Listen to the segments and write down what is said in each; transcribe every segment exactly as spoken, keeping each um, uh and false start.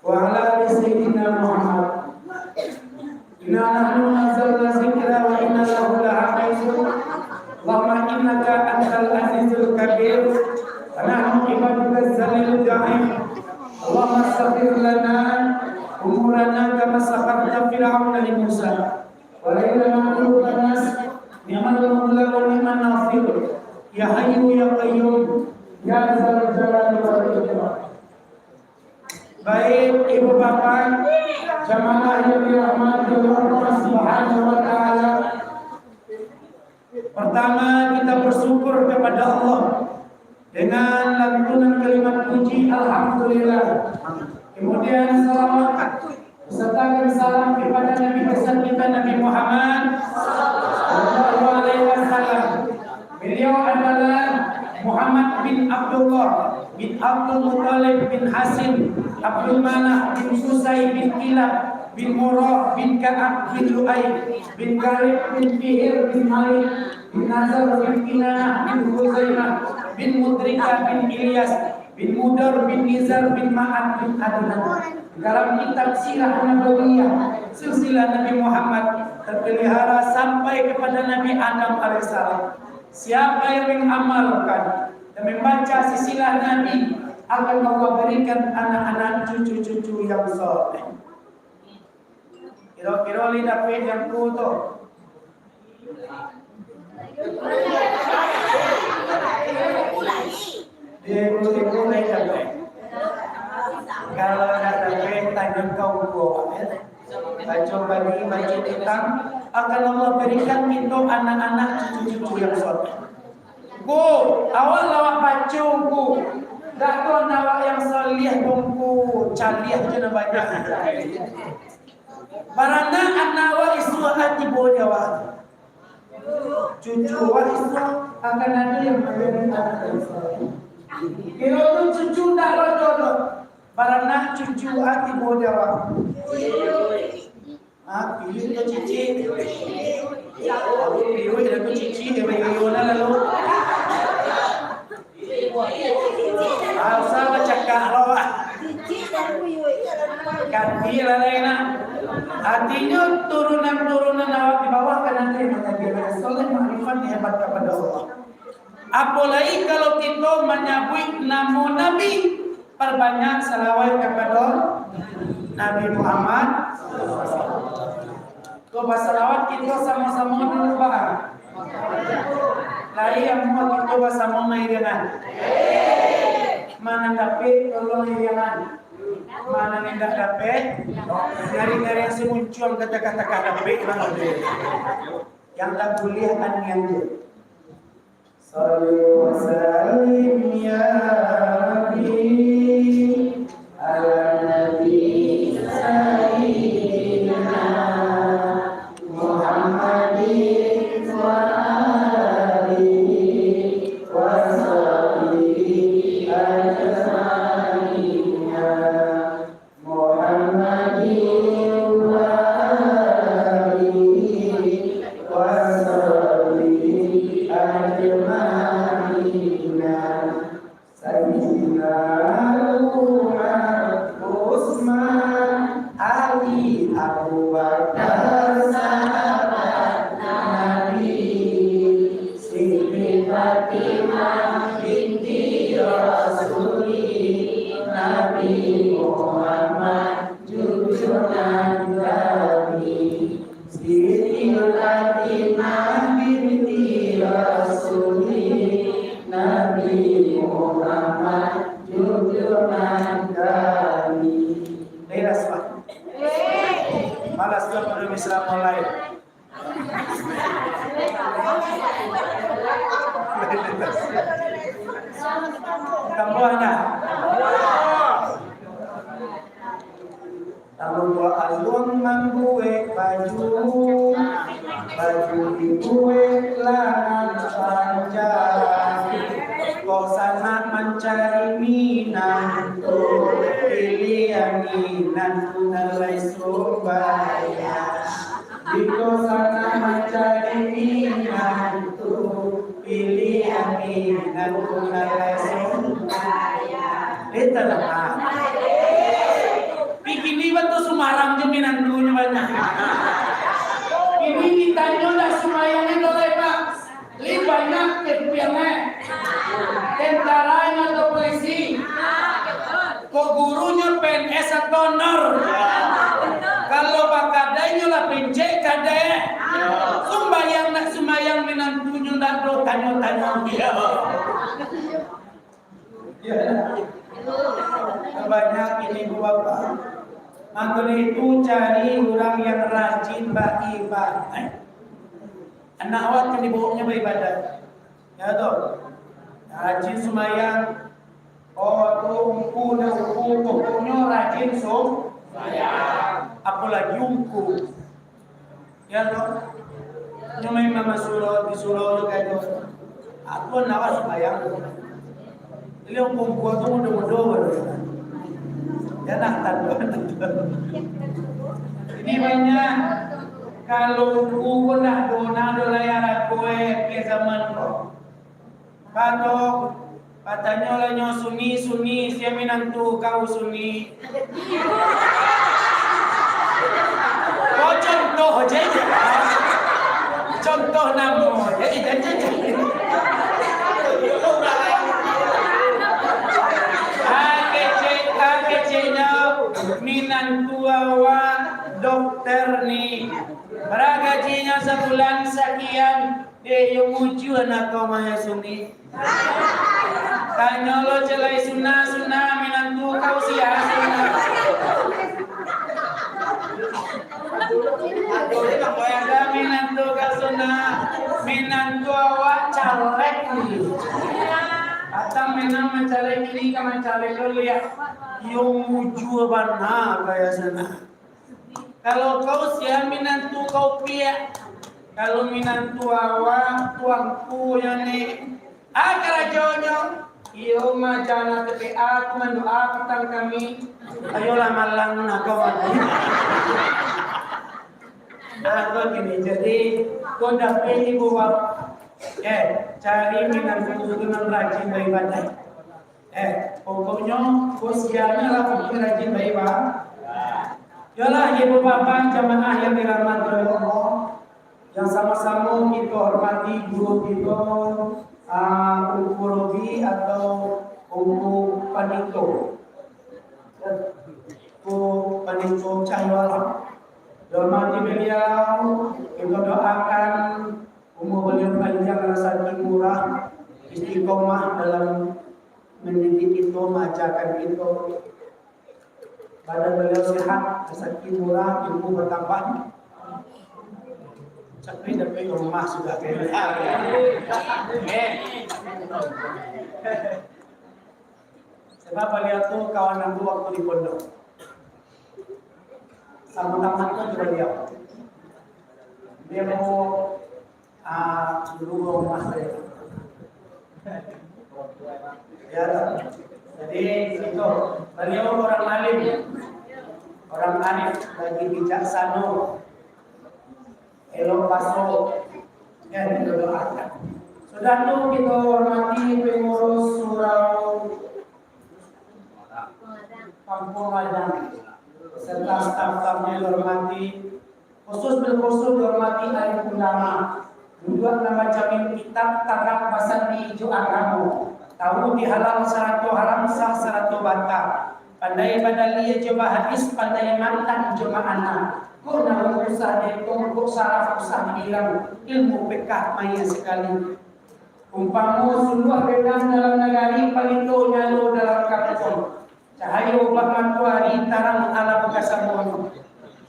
وعلى آل سيدنا محمد. إنا نحن نزلنا الذكر وإنا له لحافظون. اللهم إنك أنت العزيز الكبير، ونحن عبادك الذليل الضعيف. اللهم سخر لنا أمورنا كما سخرت فرعون لموسى. وليلنا قلوبنا نعم المولى ونعم النصير. يا حي يا قيوم يا ذا الجلال والإكرام. Baik, ibu bapak, jamaah yang dirahmati Allah Subhanahu wa Ta'ala. Pertama, kita bersyukur kepada Allah dengan lantunan kalimat puji, Alhamdulillah. Kemudian, salawat besertakan salam kepada Nabi besar kita, Nabi Muhammad sallallahu alaihi wasallam. Beliau adalah Muhammad bin Abdullah bin Abdul Muttalib bin Hasyim, Abdul Manaf bin Qusay bin Kilab bin Murrah bin Ka'ab bin Lu'ay bin Ghalib bin Fihir bin Malik bin Nazar bin Kinanah bin Khuzaimah bin Mudrikah bin Ilyas bin Mudar bin Nizar bin Ma'ad bin Adnan. Dalam kitab Sirah Nabawiyah, silsilah Nabi Muhammad, terpelihara sampai kepada Nabi Adam alaihissalam. Siapa yang mengamalkan dan membaca silsilah Nabi, akan Allah berikan anak-anak, cucu-cucu yang soleh. Kiro-kiro lai dapek jangku tu. Di iku-iku lai dapek. Kalau ndak dapek, tanyo ka ungku awak, ya. Baco pagi, baco petang, akan Allah berikan kito anak-anak, cucu-cucu yang soleh. Ku, awak lawak baco, ku. Dak tu anak awak yang soleh, ku, caliah je nan banyak. Baranak anak awak isuak tibo di awak. Cucu awak isuak akan ado yang manjadi anak isuak. Kiro tu cucu ndak ado doh. Baranak cucu awak tibo di awak. Ha, piluik tu cicik. Aku piluik dah tu cicik, dia main iyo lah lalu. Ah, usah bacakak lo, ah. Ganti lah lain, ah. Artinyo, turunan-turunan awak di bawah kan nanti manjadi rasul, makrifat, hebat kepada Allah. Apolai kalau kito manyabuik namo Nabi, parbanyak salawat kapado Nabi Muhammad. Ko basalawat kito samo-samo dulu, bah. Lai amuah kito basamo mairingan. Ma nan dapek, tolong iringan. Ma nan indak dapek, ngari-ngari si muncuang kata-kata ka dapek, bang. Yang tak buliah anian je. Salli wa sallim ya Rabbi ala Nabi Sayyidina Muhammadin wa alihi wa sahbihi ajma'in. Muhammadin wa alihi wa sahbihi ajma'in. Sayyidina Umar, Utsman, Ali, Abu Bakar, sahabat Nabi. Siti Fatimah binti Rasuli, Nabi Muhammad junjunan kami. Siti Fatimah binti Rasuli, Nabi Muhammad junjunan kami. Daerah Sabah. Malas tu perlu Islam mulai. Tambuah nah. Tambuah aluang mambuek baju, baju dibuek langan panjang. Kok sanak mancari minantu, pilihan minantu nan lai sumbayang. Jikok sanak mancari minantu, pilihan minantu nan lai sumbayang. Itu lah. Honor. Kalau bakadainyo lah pencet kadai. Sumbayang nak sumbayang, minantunyo ndak do tanyo-tanyo. Banyak ini, Bu, Bapak. Maka itu cari urang yang rajin baibadah. Anak awak kan dibawonyo baibadah. Ya toh? Rajin sumbayang. Oh, tu ungku, nah, ungku, pokoknyo rajin sum-, sumbayang. Apolagi ungku. Ya toh? Nyo main mama surau, di surau tu kan. Aku nak sumbayang. Jadi ungku-ungku tu mudo-mudo baru. Ya nak tantu. Ini banyak. Kalau ungku ko nak do, nak do layar aku, eh, ke zaman ko. Kato, katanyo lah nyo, "Suni, Suni, sia minantu kau, Suni?" Ko contoh je, je. Contoh namo je, je, je, je. Ah, kecek, ah, keceknyo, minantu awak dokter ni. Bara gajinyo sabulan? Sakian. Dek, iyo mujua nak kau maya Suni. Tanyo lo celai Suna, Suna, minantu kau sia, Suna. Ado minantu kau Suna, minantu awak caleg ni. Datang minang mancalek ini ka mancalek lo liak. Iyo mujua bana kaya Suna. Kalau kau sia minantu kau piak, kalau minantu awak tuanku nyo ni, ah, karajonyo, iyo mah jana T P A tu mandoa patang kami, ayolah malang nak kau mati. Aku gini, jadi kau dapek ibu bapak, eh, cari minantu tu nan rajin baibadah. Eh, pokoknyo, kosianyo lah pokoknyo rajin bae, Pak. Yolah, ibu bapak jamaah yang dirahmati oleh Allah, yang sama-sama kita hormati guru kita, ah, Ungku Robi atau Ungku Panito. Ungku Panito Cahyo Alam. Dihormati beliau, kita doakan umur beliau panjang, rasaki murah, istiqomah dalam mendidik kito, maajakan kito. Badan baliau sehat, rasaki murah, ilmu batambah. Tapi, tapi rumah sudah kaya. Sebab baliau tu kawan ambo waktu di pondok. Samo tamat tu jo baliau. Dia mau Ah, dulu rumah saya. Ya, jadi itu, beliau orang alim, orang arif, lagi bijaksana, elok baso, ya, kita doakan. Sudah tu kita hormati pengurus surau Kampung Ladang, beserta staf-stafnya dihormati, khusus bil khusus dihormati alim ulama, duduak nan bajamin kitab, tagak basandi jo agamo, tahu di halal sarato haram, sah sarato batal, pandai badalih jo bahadis, pandai mantang jo ma'ana, kok nahu usah dietong, kok saraf usah diilang, ilmu fikah maya sakali. Umpamo suluah benang dalam nagari, palito nyalo dalam kampuang. Cahayo bak matoari tarang alam kasamonyo.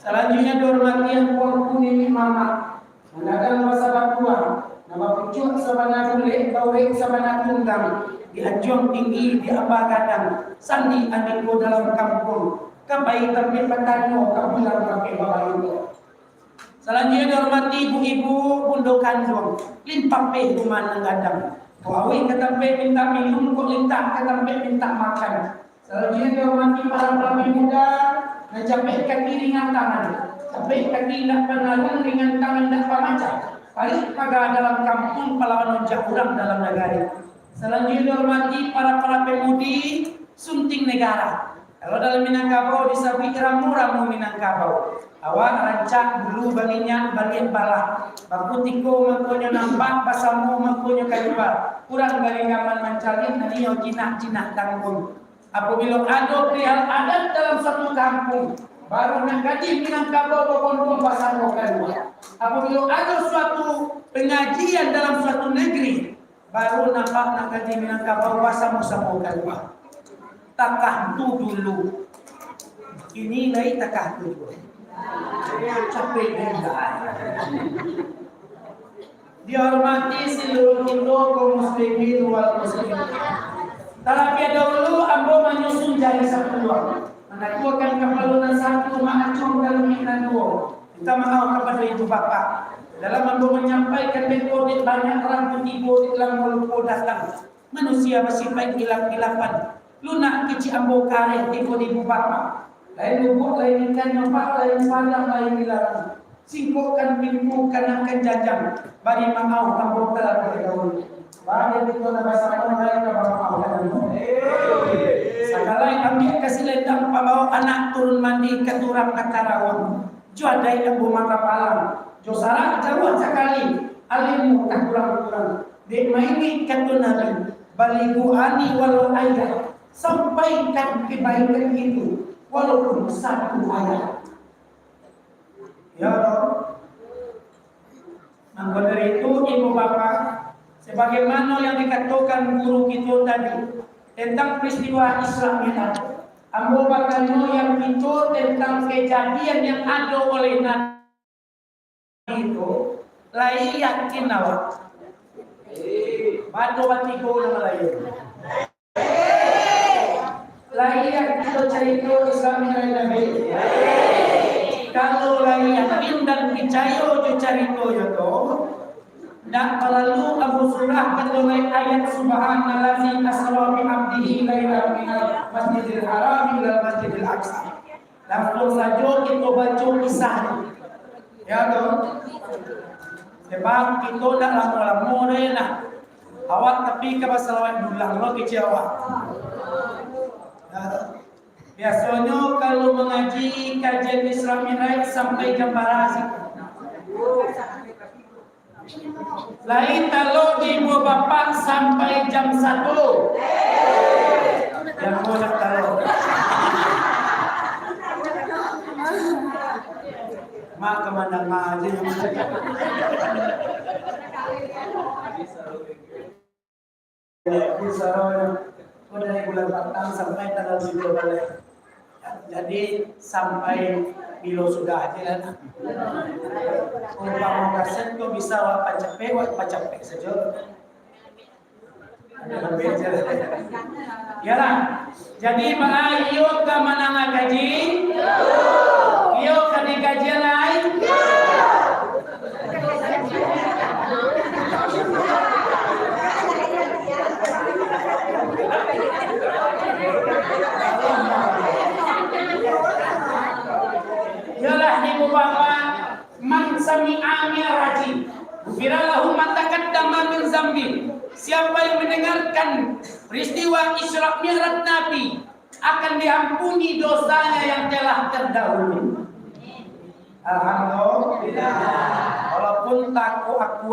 Salanjuiknyo dihormati angku-angku niniak mamak, nan gadang basabatuah, nan bapucuak sabana bulek, bauwek sabana tunggang, di anjuang tinggi, di amba gadang, sandi andiko dalam kampuang, ka pai tampek batanyo, ka pulang tampek babaito. Salanjuiknyo dihormati ibu-ibu, bundo kanduang, limpapeh rumah nan gadang. Kok awik ka tampek mintak minum, kok lintak ka tampek mintak makan. Salanjuiknyo dihormati para pemuda, nan capek kaki ringan tangan, capek kaki indak panarung, ringan tangan indak pamacah, parik paga dalam kampuang, palawan onjak urang dalam nagari. Salanjuiknyo dihormati para-para pemudi sunting negara. Kalau dalam Minangkabau disabuik ramu-ramu Minangkabau. Awak rancak bulu baminyak baliak balah. Bakutiko mangkonyo nampak, basamo mangkonyo kalua. Urang galinggaman mancaliak, nan iyo jinak-jinak tangguang. Apabilo ado perihal adat dalam suatu kampuang, baru nan kaji Minangkabau babondong basamo kalua. Apabilo ado suatu pangajian dalam suatu nagari, baru nampak nan kaji Minangkabau basamo-samo kalua. Takah tu dulu. Kini lai takah tu juo. Capek dek indak. Dihormati saluruh kito kaum muslimin wal muslimat. Talabiah dahulu ambo manyusun jari sapuluah. Manatuakan kapalo nan satu, maacuang kaluik nan duo. Minta maaf kapado ibu bapak. Dalam ambo manyampaikan beko dek banyak urang tu tibo dek lambo lupo datang. Manusia basipaik hilap-hilapan. Lunak kicik ambo kareh tibo di ibu bapak. Lain lubuak, lain ikan nyopak, lain padang, lain ilalang. Singkokkan pintu, kanakan janjang. Bari maaf ambo talabiah dahulu. Bari kito nan basamo, mari ka bamaafkan ambo. Sagalai ambiak ka silendang, pambawo anak turun mandi ka turap ka tarawang. Jo adaik ambo makapalang, jo sarak jauah sakali, alimnyo takurang-kurang. Dek maingek kato Nabi, "Balighu anni walau ayah," sampaikan kebaikan itu walaupun satu ayat. Ya, toh? Maka dari itu, ibu bapak, sebagaimana yang dikatakan guru kita tadi tentang peristiwa Isra Mi'raj, ambo batanyo yang kita tentang kejadian yang ada oleh Nabi itu, lai yakin awak? Baco batigo nama lain. Lai yakin jo carito Isra Mi'raj Nabi? Kalau lai yakin dan picayo jo carito yo tu, ndak paralu ambo surah kato lai ayat "Subhanallazi asra bi abdihi lailan minal masjidil harami ilal masjidil aqsa." Langsung sajo kito baco kisah tu. Ya toh? Sebab kito ndak lamo-lamo doh nah. Awak tapi ka basalawat dulang lo kecek awak. Ya toh? Biasonyo kalau mangaji kajian Isra Mi'raj sampai jam bara sih? Lai talok di ibu bapak sampai jam satu. Jam dua nak talok. Mak ka mandanga aja. Jadi, saronya, ko dari bulan patang sampai tanggal tujuah baleh. Jadi, sampai bilo sudah aja lah. Umpamo kaset ko bisa wak pacapek, wak pacapek sajo. Yalah. Jadi, baa, iyo ka mandanga kaji? Iyo ka dikaji lai? Iyolah, ibu bapak, "Man sami'a mi'raji, ghufira lahu ma taqaddama min zambi." Siapa yang mendengarkan peristiwa Isra Mi'raj Nabi, akan diampuni dosanya yang telah terdahulu. Alhamdulillah. Walaupun takut aku.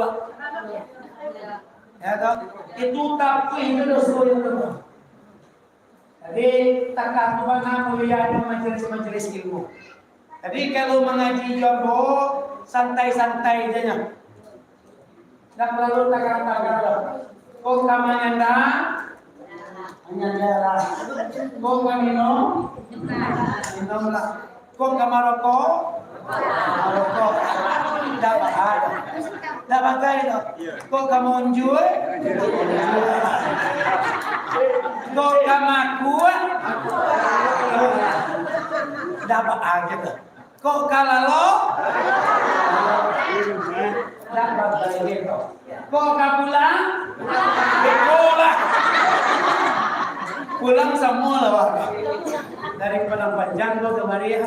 Ya toh? Itu takut itu dosa itu. Jadi, takah tu bana mulianyo majelis-majelis ilmu. Jadi, kalau mangaji jo ambo, santai-santai je nyo. Ndak paralu tagang-tagang lah. Kok ka manyanda? Manyanda lah. Kok ka minum? Minum lah. Kok ka marokok? Marokok. Ndak bahaya. Ndak bagai tu. Kok ka maunjua? Kok ka makua? Ndak bahaya tu. Kok ka lalok? Ndak bagai tu. Kok ka pulang? Pulang. Pulang samua lah, Pak. Dari Padang Panjang ko kamari,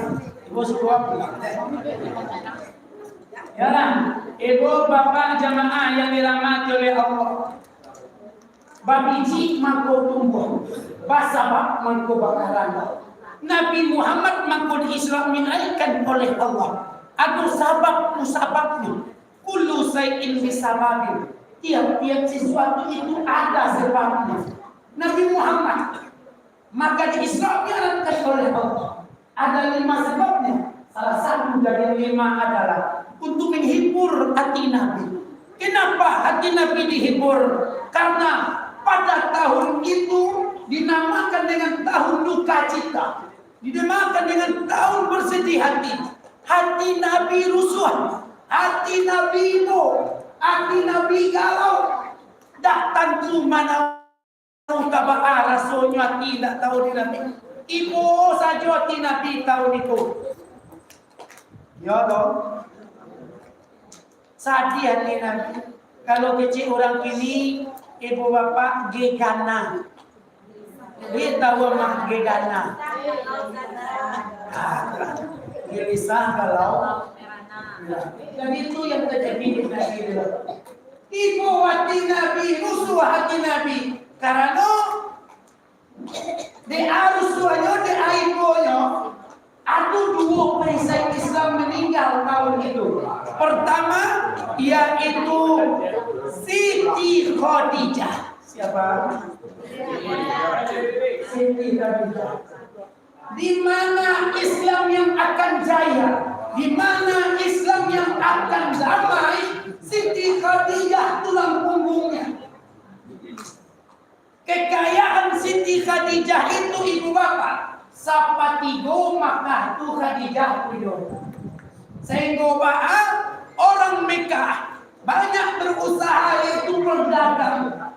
ibu suruah pulang. Yalah, ibu bapak jamaah yang dirahmati oleh Allah. Babiji mangko tumbuah, basabab mangko bakarang. Nabi Muhammad mangko di-Isra Mi'rajkan oleh Allah. Ado sabab musababnyo. Kullu syai'in bisababin. Tiap-tiap sesuatu itu ada sebabnya. Nabi Muhammad Maka diisrakan oleh Allah. Ada lima sebabnya. Salah satu dari lima adalah untuk menghibur hati Nabi. Kenapa hati Nabi dihibur? Karena pada tahun itu dinamakan dengan tahun duka cita, dinamakan dengan tahun bersedih hati. Hati Nabi rusuh, hati Nabi ibo, hati Nabi galau. Dak tantu mana Tahu tabaa rasonyo ati indak tahu di Nabi. Ibo sajo ati Nabi tahu niku. Yo toh? Sadiah ati Nabi. Kalau kecek urang kini, ibu bapak gegana. Dia tahu mah gegana. Ah, gelisah kalau. Ya. Dan itu yang terjadi di Nabi. Ibo ati Nabi, rusuah ati Nabi. Karano dek rusuahnyo, dek ibonyo, ado duo perisai Islam maninggal tahun itu. Pertama, yaitu Siti Khadijah. Siapa? Siti Khadijah. Di mana Islam yang akan jaya? Di mana Islam yang akan damai? Siti Khadijah tulang punggungnya. Kekayaan Siti Khadijah itu, ibu bapak, sapatigo Makkah tu Khadijah punyo. Sehingga baa orang Mekah banyak berusaha, yaitu berdagang.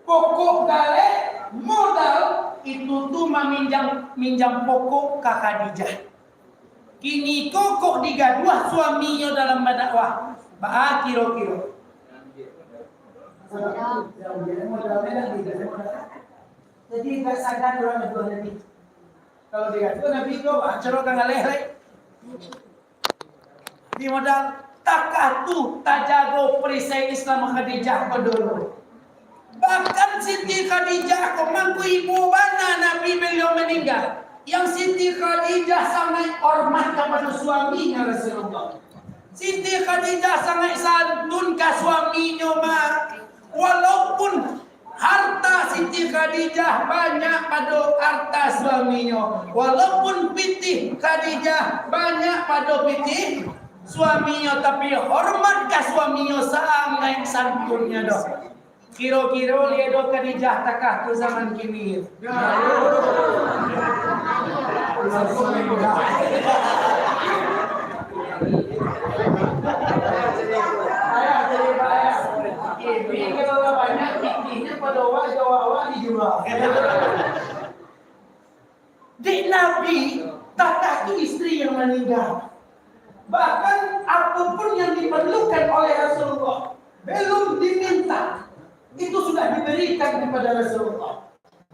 Pokok galeh modal itu tu maminjam, minjam pokok ka Khadijah. Kini ko kok digaduah suaminyo dalam badakwah? Baa kiro-kiro? Jadi, tak sadar urang gaduah Nabi. Kalau digaduah Nabi ko, hancur ka galeh lai. Di modal takah tu tajago perisai Islam Khadijah ko dulu. Bahkan Siti Khadijah ko mangko ibo bana Nabi beliau maninggal. Yang Siti Khadijah sangaik hormat kapado suaminyo Rasulullah. Siti Khadijah sangaik santun ka suaminyo mah. Walaupun harta Siti Khadijah banyak pado harta suaminyo, walaupun pitih Khadijah banyak pado pitih suaminyo, tapi hormat ka suaminyo sangaik santunnyo doh. Kiro-kiro lai do Khadijah takah tu zaman kini? Ini kalau lah banyak, pitih nyo pado awak, jo awak dijua. Dek Nabi, takah tu isteri yang maninggal. Bahkan, apapun yang diperlukan oleh Rasulullah, belum diminta, itu sudah diberikan kepada Rasulullah.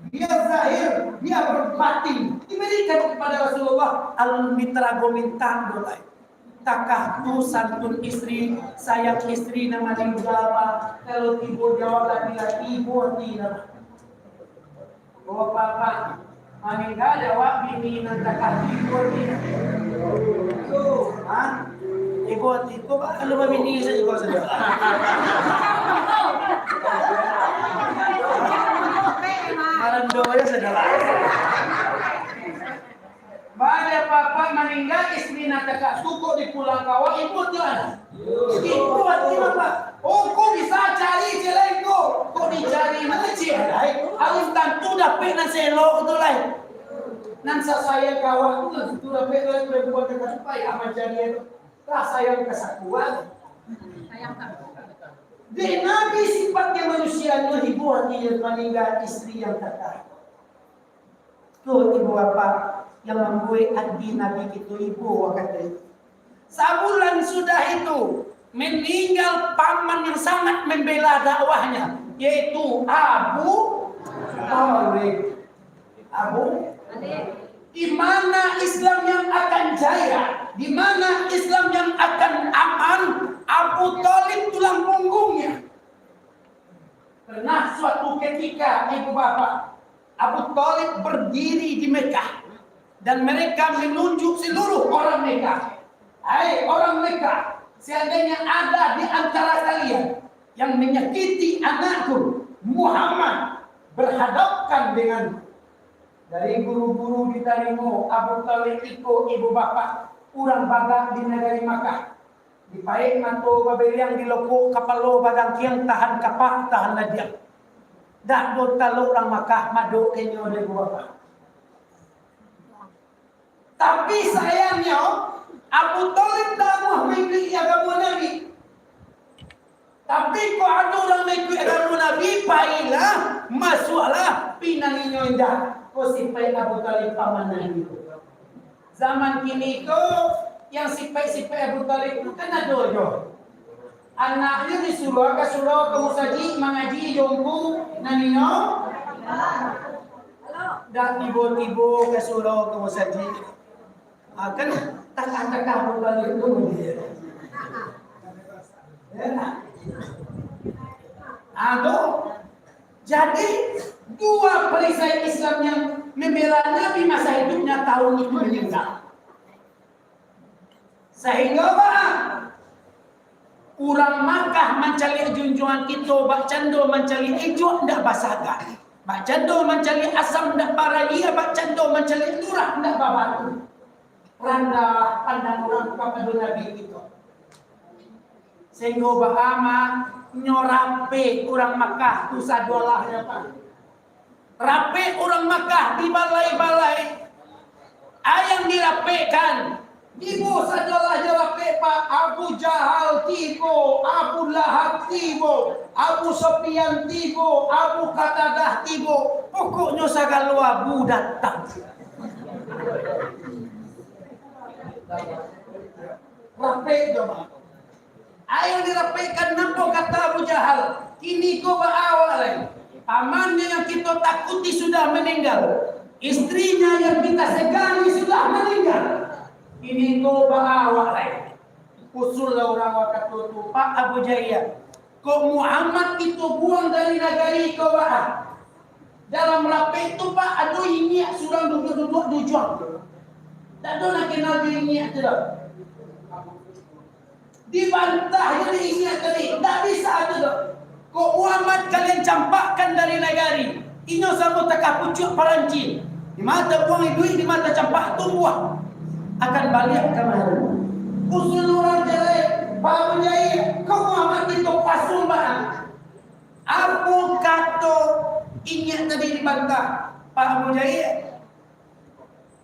Biar zahir, biar batin, diberikan kepada Rasulullah. Alun ditarago minta doh lai. Takah tu santun isteri, sayang isteri nan maninggal, Pak. Kalau tibo di awak laki-laki, ibo ati lah. Oh, Pak, Pak. Maninggal di awak bini nan takah tu, ibo ati. Tu, ha? Ibo ati ko, Pak, kalau babini sajo ko sajo. Marando aja sajo lah. Baa dek Bapak maningga, isteri nan takah tu kok dipulang ka awak, ibo tu lah. Ibo ati Bapak. Oh, kok bisa cari ciek lai ko? Kok dicari nan ciek lai? Alun tantu dapek nan saelok tu lai. Nan sasayang ka awak tu, nan tu dapek lai, perempuan nan takah tu, payah mancari tu. Lah sayang ka sakuat. Dek Nabi sifatnya manusia, nyo ibo ati maningga isteri yang takah. Tu ibo bapak yang mambuek ati Nabi kito ibo wakatu itu. Sabulan sudah itu, meninggal paman yang sangat membela dakwahnya, yaitu Abu Thalib. Abu, di mana Islam yang akan jaya, di mana Islam yang akan aman, Abu Thalib tulang punggungnya. Pernah suatu ketika, ibu bapak, Abu Thalib berdiri di Mekah, dan mereka menunjuk seluruh orang Mekah, "Hai orang Mekah, seandainya ada di antara kalian yang menyakiti anakku Muhammad, berhadapkan denganku." Dari guru-guru ditarimo Abu Thalib iko ibu bapak, urang bagak di nagari Makkah. Dipaek mato baberiang, dilokok kapalo badangkiang, tahan kapak, tahan ladiang. Dak do talok urang Makkah madok ka inyo dek ibu bapak. Tapi sayangnyo, Abu Thalib dak namuah maikuik agamo Nabi. Tapi kok ado urang maikuik agamo Nabi, pailah, masuaklah, pinang inyo indak. Ko sipaik Abu Thalib paman Nabi tu. Zaman kini ko, yang sipaik-sipaik Abu Thalib tu kan ado jo. Anaknyo disuruah ka surau, ka musajik, mangaji jo ungku nan inyo. Dak tibo-tibo ka surau, ka musajik. Ah, kan takah-takah Abu Thalib tu. Ya, nah. Ah, tu. Jadi, dua perisai Islam yang membela Nabi masa hidupnya tahun itu meninggal. Sahinggo baa? Urang Makkah mancaliak junjuangan kito, bakcando mancaliak ijuak ndak basaga, bakcando mancaliak asam ndak barayia, bakcando mancaliak lurah ndak babatu. Randah pandang urang kapado Nabi kito. Sahinggo baa mah, nyo rapek urang Makkah tu sadoalahnyo, Pak. Rapek urang Makkah di balai-balai. Ayang dirapekkan. Tibo sajolah jo rapek, Pak. Abu Jahal tibo, Abu Lahab tibo, Abu Sufyan tibo, Abu Qatadah tibo. Pokoknyo sagalo abu datang. Rapek jo, Pak. Ayo dirapekkan, napo kata Abu Jahal, "Kini ko baa awak lai? Pamannyo yang kito takuti sudah maninggal, istrinya yang kita segani sudah maninggal. Kini ko baa awak lai?" Usul lah urang wakato tu, "Pak Abu Jahal, kok Muhammad kito buang dari nagari ko baa?" Dalam rapek tu, Pak, ado inyiak surang duduak-duduak di ujuang. Dak ado nan kenal jo inyiak tu doh. Dibantah jadi inyiak tadi, ndak bisa tu doh. Kok Muhammad kalian campakkan dari nagari, inyo samo takah pucuak paranci. Di ma tabuang iduik, di ma tacampak tumbuah. Akan baliak kamari. Usul urang jalai, Pak Abu Jahal, kok Muhammad itu pasumbaan. Apo kato inyiak tadi dibantah, Pak Abu Jahal?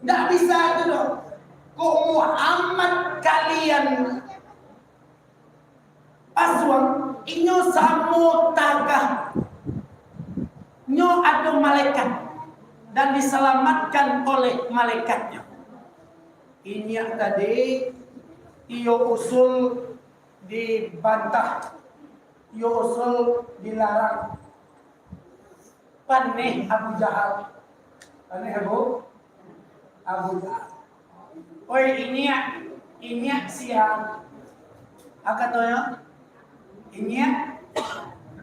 Ndak bisa tu doh. Kok Muhammad kalian pasuang, inyo samo takah. Nyo ado malaikat dan diselamatkan oleh malaikatnyo. Inyiak tadi, iyo usul dibantah, iyo usul dilarang. Paneh Abu Jahal. Paneh Abu, Abu Jahal. Oi, inyiak, inyiak sia. Apo katonyo? Inyiak,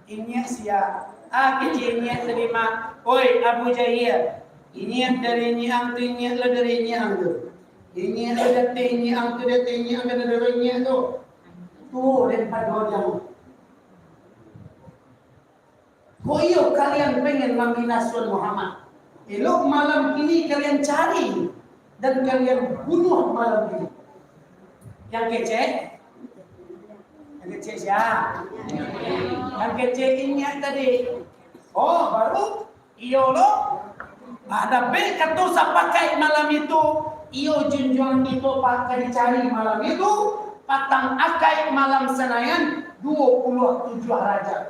inyiak sia. Ah, kecek inyiak tadi mah. Oi, Abu Jahal. Inyiak dari inyiak ang tu, inyiak lo dari inyiak ang tu. Inyiak lo dari inyiak ang tu, dari inyiak ang tu, dari inyiak tu. Tu, daripado jauah. Kok iyo kalian pengen mambinasuan Muhammad? Elok malam kini kalian cari dan kalian bunuh malam kini. Yang kecek? Yang kecek sia? Yang kecek inyiak tadi. Oh, baru? Iyo lo. Ada be kato sapakaik malam itu. Iyo junjuang kito, Pak, ka dicari malam itu. Patang akaik malam Sanayan, duo puluah tujuah Rajab.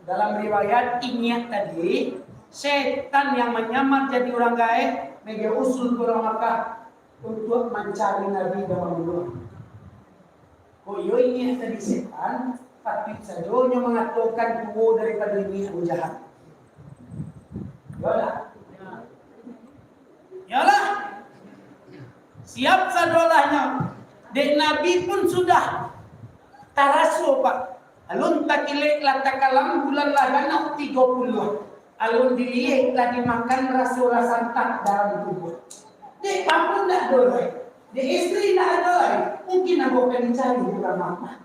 Dalam riwayat inyiak tadi, setan yang manyamar jadi urang gaek, mangecek usul ka urang Makkah untuak mancari Nabi dan mambunuah. Kok iyo inyiak tadi setan, patuik sajo nyo mangatokan tuo daripado inyiak Abu Jahal. Iyo lah. Iyolah. Siap sadoalahnyo. Dek Nabi pun sudah taraso, Pak. Alun takilek lah takalam, bulan lah ganap tigo puluah. Alun diliek lah dimakan, raso lah santak dalam tubuah. Dek apo ndak ado lai? Dek istri ndak ado lai? Mungkin ambo ka dicari urang Makkah.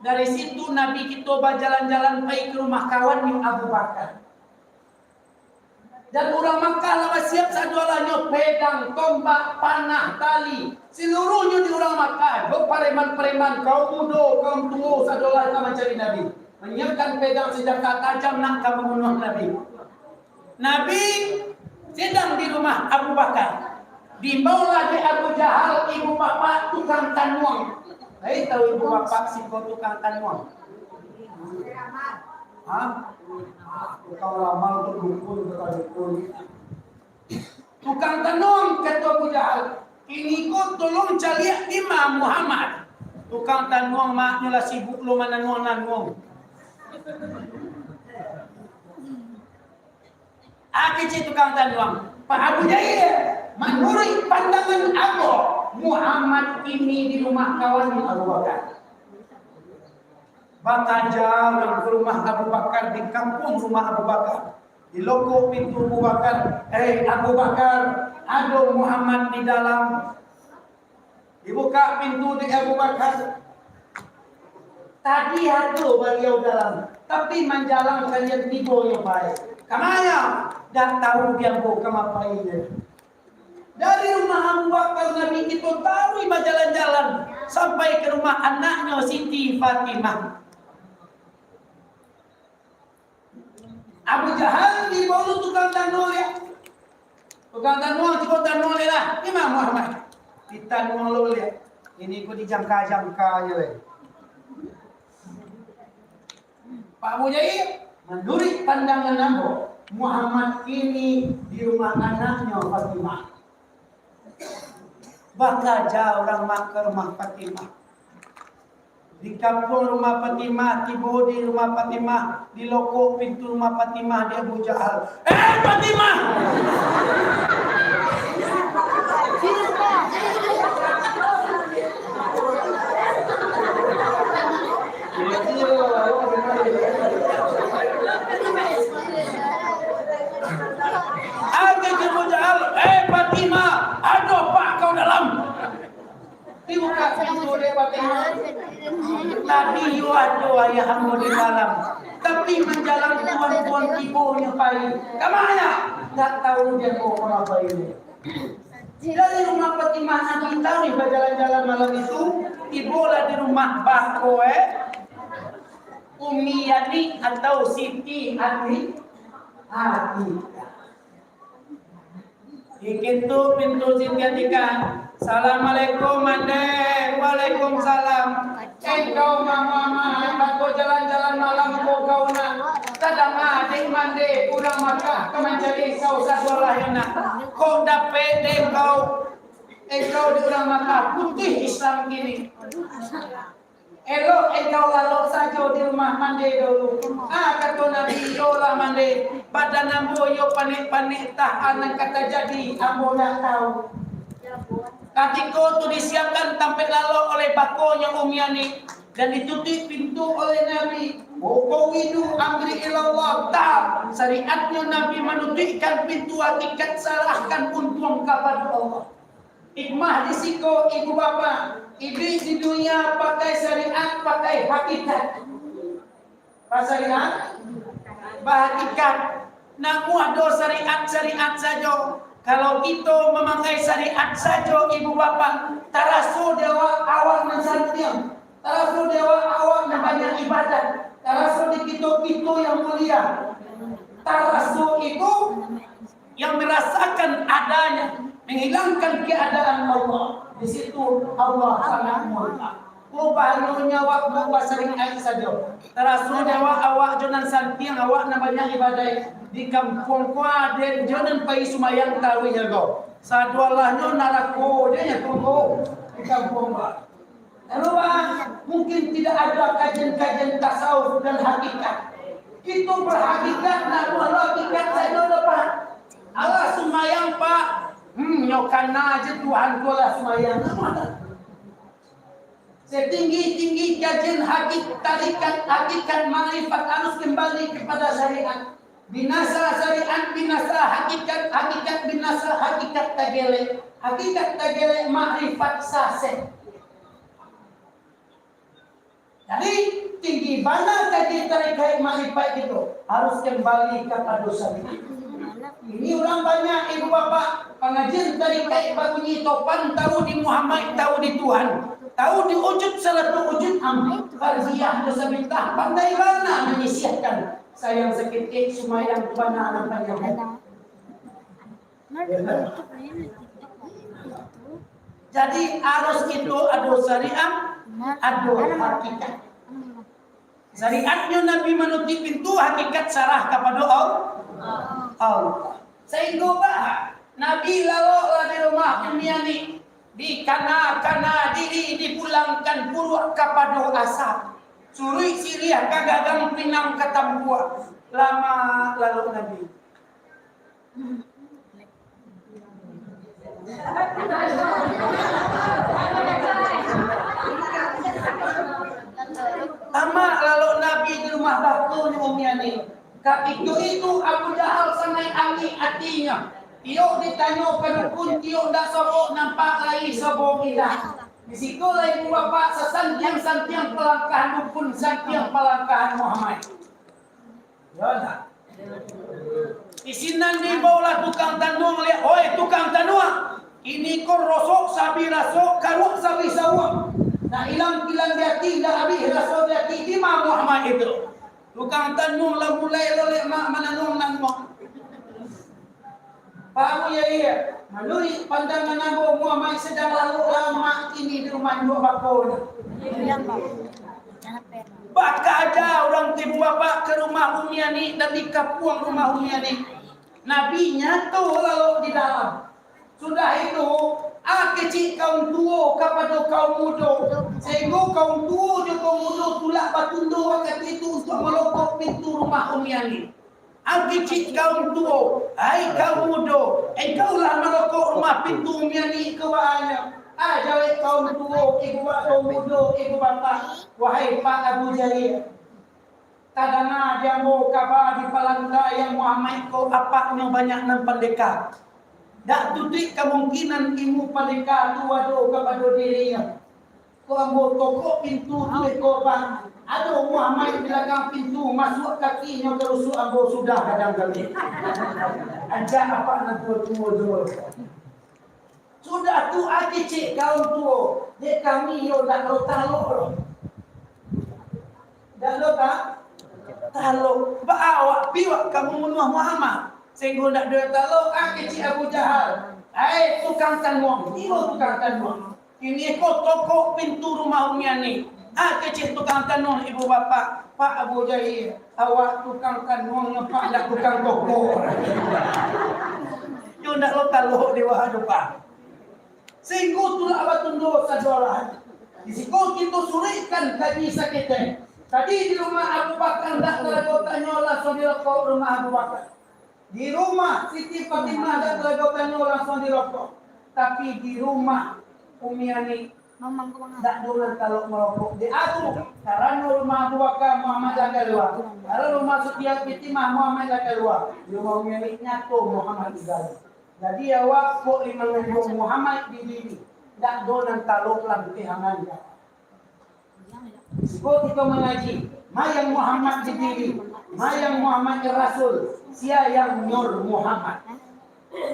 Dari situ Nabi kito bajalan-jalan pai ka rumah kawannyo Abu Bakar. Dan urang Makkah lah basiap sadoalahnyo, pedang, tombak, panah, tali. Saluruahnyo di urang Makkah, jo pareman-pareman, kaum mudo, kaum tuo, sadoalah ka mancari Nabi. Manyiapkan pedang sanjata tajam nak ka mambunuah Nabi. Nabi sadang di rumah Abu Bakar. Diimbaulah dek Abu Jahal, ibu bapak tukang tanuang. Lai tahu ibu bapak siko tukang tanuang? Ha? Tukang ramal tu dukun, tukang dukun. Tukang tanuang, kato Abu Jahal, "Kini ko tolong caliak dima Muhammad." Tukang tanuang maknyo lah sibuk lo mananuang-nanuang. Ah, kecek tukang tanuang, "Pak Abu Jahal, manuruik pandangan ambo, Muhammad kini di rumah kawan Abu Bakar." Bakaja urang ka rumah Abu Bakar, di kampuang rumah Abu Bakar. Dilokok pintu Abu Bakar, "Eh, Abu Bakar, ado Muhammad di dalam." Dibukak pintu dek Abu Bakar. Tadi ado baliau dalam, tapi manjalang kalian tibo nyo pai. Ka ma? Dak tahu di ambo ka ma painyo. Dari rumah Abu Bakar Nabi kito taruih bajalan-jalan sampai ka rumah anaknyo Siti Fatimah. Abu Jahal dibawa tukang tanuang liak. Tukang tanuang, cubo tanuang liak lah. Imam Muhammad. Ditanuang lo liak. Ini ko dijangka-jangka je lai. Pak Abu Jahal, manuruik pandangan ambo, Muhammad kini di rumah anaknyo Fatimah. Bakaja urang Mak-, ka rumah Fatimah. Di kampuang rumah Fatimah, tibo di rumah Fatimah, dilokok pintu rumah Fatimah dek Abu Jahal. "Eh, Fatimah!" Angkek Abu Jahal, "Eh, Fatimah, ado apak kau dalam?" Dibuka pintu dek Fatimah. "Tadi yo ado ayah ambo di dalam, tapi manjalang tuan-tuan tibo nyo pai." "Ka ma?" "Dak tahu di ambo ka ma painyo." Dari rumah Fatimah Nabi taruih bajalan-jalan malam itu, tibolah di rumah bako, eh, Umi Yani atau Siti Ati-, Atiqah. Diketuk pintu Siti Atiqah. "Assalamualaikum, Mande." "Waalaikumsalam." "Engkau mama-mama, bako jalan-jalan malam ko kau nak? Tadanga dek Mande urang Makkah ka mancari engkau sadoalahnyo nak. Kok dapek dek engkau, engkau di urang Makkah, putuih Islam kini. Elok engkau lalok sajo di rumah Mande dulu." Ah, kato Nabi, "Iyolah Mande, badan ambo iyo panek-panek, tah a nan ka tajadi, ambo ndak tahu." Katiko tu disiapkan tampek lalok oleh bakonyo Umi Yani, dan ditutuik pintu oleh Nabi. Wa fawwidu amri ilallah, tah, syariatnyo Nabi manutuikkan pintu hakikat, sarahkan untuang kapado Allah. Hikmah di siko, ibu bapak, iduik di dunia pakai syariat, pakai hakikat. Basyariat, bahakikat. Namuah do syariat-syariat sajo. Kalau kito mamakai syariat sajo, ibu bapak, taraso di awak, awak nan santiang, taraso di awak, awak nan banyak ibadat, taraso di kito, kito yang mulia, taraso itu yang merasakan adanya, menghilangkan keadaan Allah. Di situ Allah sangat murka. Ko bahayo nyawa ko basyariat sajo. Taraso nyawa awak jo nan santiang, awak nan banyak ibadat. Di kampuang ko aden jo nan pai sumayang taruih jago. Sadoalahnyo narako je nyo tunggu di kampuang ko. Lalu, Pak, mungkin tidak ada kajian-kajian tasawuf dan hakikat. Itu berhakikat, nak buat hakikat saja udah, Pak. Alah sumayang, Pak. Hmm, nyo kana aja Tuhan tu lah sumayang. Setinggi-tinggi kajian hakik-, tarikat, hakikat, makrifat harus kembali kepada syariat. Binasa syariat, binasa hakikat, hakikat binasa, hakikat tagelek, hakikat tagelek, makrifat sasek. Jadi, tinggi bana kaji tarikaik makrifat itu harus kembali kepada syariat. Ini urang banyak, ibu bapak, pangajian tadi baik babunyi topan, tahu di Muhammad, tahu di Tuhan, tahu di wujud salatu wujud am, farziah jo sabintah, pandai bana manyisiahkan. Sayang saketek, sumayang bana nan panjang. Jadi, harus kito ado syariat, ado hakikat. Syariatnyo Nabi manutuik pintu, hakikat sarah kapado Al-, Allah. Sahinggo baa Nabi lalok lah di rumah Umi Ani, dikana-kana diri, dipulangkan puruak kapado asa. Suruik siriah ka gadang, pinang ka tampuak. Lamo lalok Nabi. Lamo lalok Nabi di rumah bakonyo Umi Ani. Katiko itu Abu Jahal sangaik angek atinyo. Tiok ditanyo ka dukun, tiok ndak sobok nampak lai sobok indak. Di siko lai ibu bapak sasantiang-santiang palangkahan dukun, santiang palangkahan Muhammad. Yo ndak? Di sinan dibaolah tukang tanuang liak, "Oi, tukang tanuang, kini ko rosok sabi rasok, karuak sabi sauak. Nak ilang kilang di ati, indak abih raso di ati, di ma Muhammad itu?" Tukang tanuang lah mulai lo liak ma-, mananuang-nanuang. Paham, yo, iyo? Manuruik pandangan ambo, Muhammad sadang lalok lamo kini di rumah induak bakonyo. Bakaja urang tibo bapak ka rumah Umi Ani, dari kapuang rumah Umi Ani. Nabi nyato lalok di dalam. Sudah itu, a kecek kaum tuo kapado kaum mudo, sahinggo kaum tuo jo kaum mudo tulak batundo wakatu itu untuak malokok pintu rumah Umi Ani. A kecek kaum tuo, "Hai kaum mudo, engkau lah malokok rumah pintu Umi Ani ko baa nyo?" A jawek kaum tuo, ibu ba-, kaum mudo, ibu bapak, "Wahai Pak Abu Jahil, tadanga di ambo kaba di palangka yang Muhammad ko apaknyo banyak nan pandeka. Dak tutuik kamungkinan ilmu pandeka tu ado kapado dirinyo. Ko ambo tokok pintu tu, iko, Pak. Ado Muhammad di balakang pintu, masuak kakinyo ka rusuk ambo, sudah gadang kami." Ancak apak nan tuo-tuo tu. Sudah tu a kecek kaum tuo, "Dek kami yo dak lo talok lo." Dak lo ta-, talok. Baa awak pi wak ka mambunuah Muhammad, sahinggo dak ado talok, a kecek Abu Jahal. "Ai tukang tanuang, iyo tukang tanuang. Kini ko tokok pintu rumah Umi Ani." A kecek tukang tanuang, ibu bapak, "Pak Abu Jahil, awak tukang tanuang nyo Pak, dak tukang tokok." Yo dak lo talok di wah tu, Pak. Sahinggo tulak batundo sajolah. Di siko kito suruikkan kaji saketek. Tadi di rumah Abu Bakar dak talago tanyo, langsuang dirokok rumah Abu Bakar. Di rumah Siti Fatimah dak talago tanyo, langsuang dirokok. Tapi di rumah Umi Ani dak doh nan talok marokok. Di atu, karano rumah Abu Bakar Muhammad lah kalua. Karano rumah Siti Fatimah Muhammad lah kalua. Di rumah Umi Ani nyato Muhammad di dalam. Jadi awak kok lai mangandung Muhammad di diri, dak doh nan talok lanteh angan ka. Siko kito mangaji, ma yang Muhammad di diri, ma yang Muhammad Rasul, sia yang Nur Muhammad.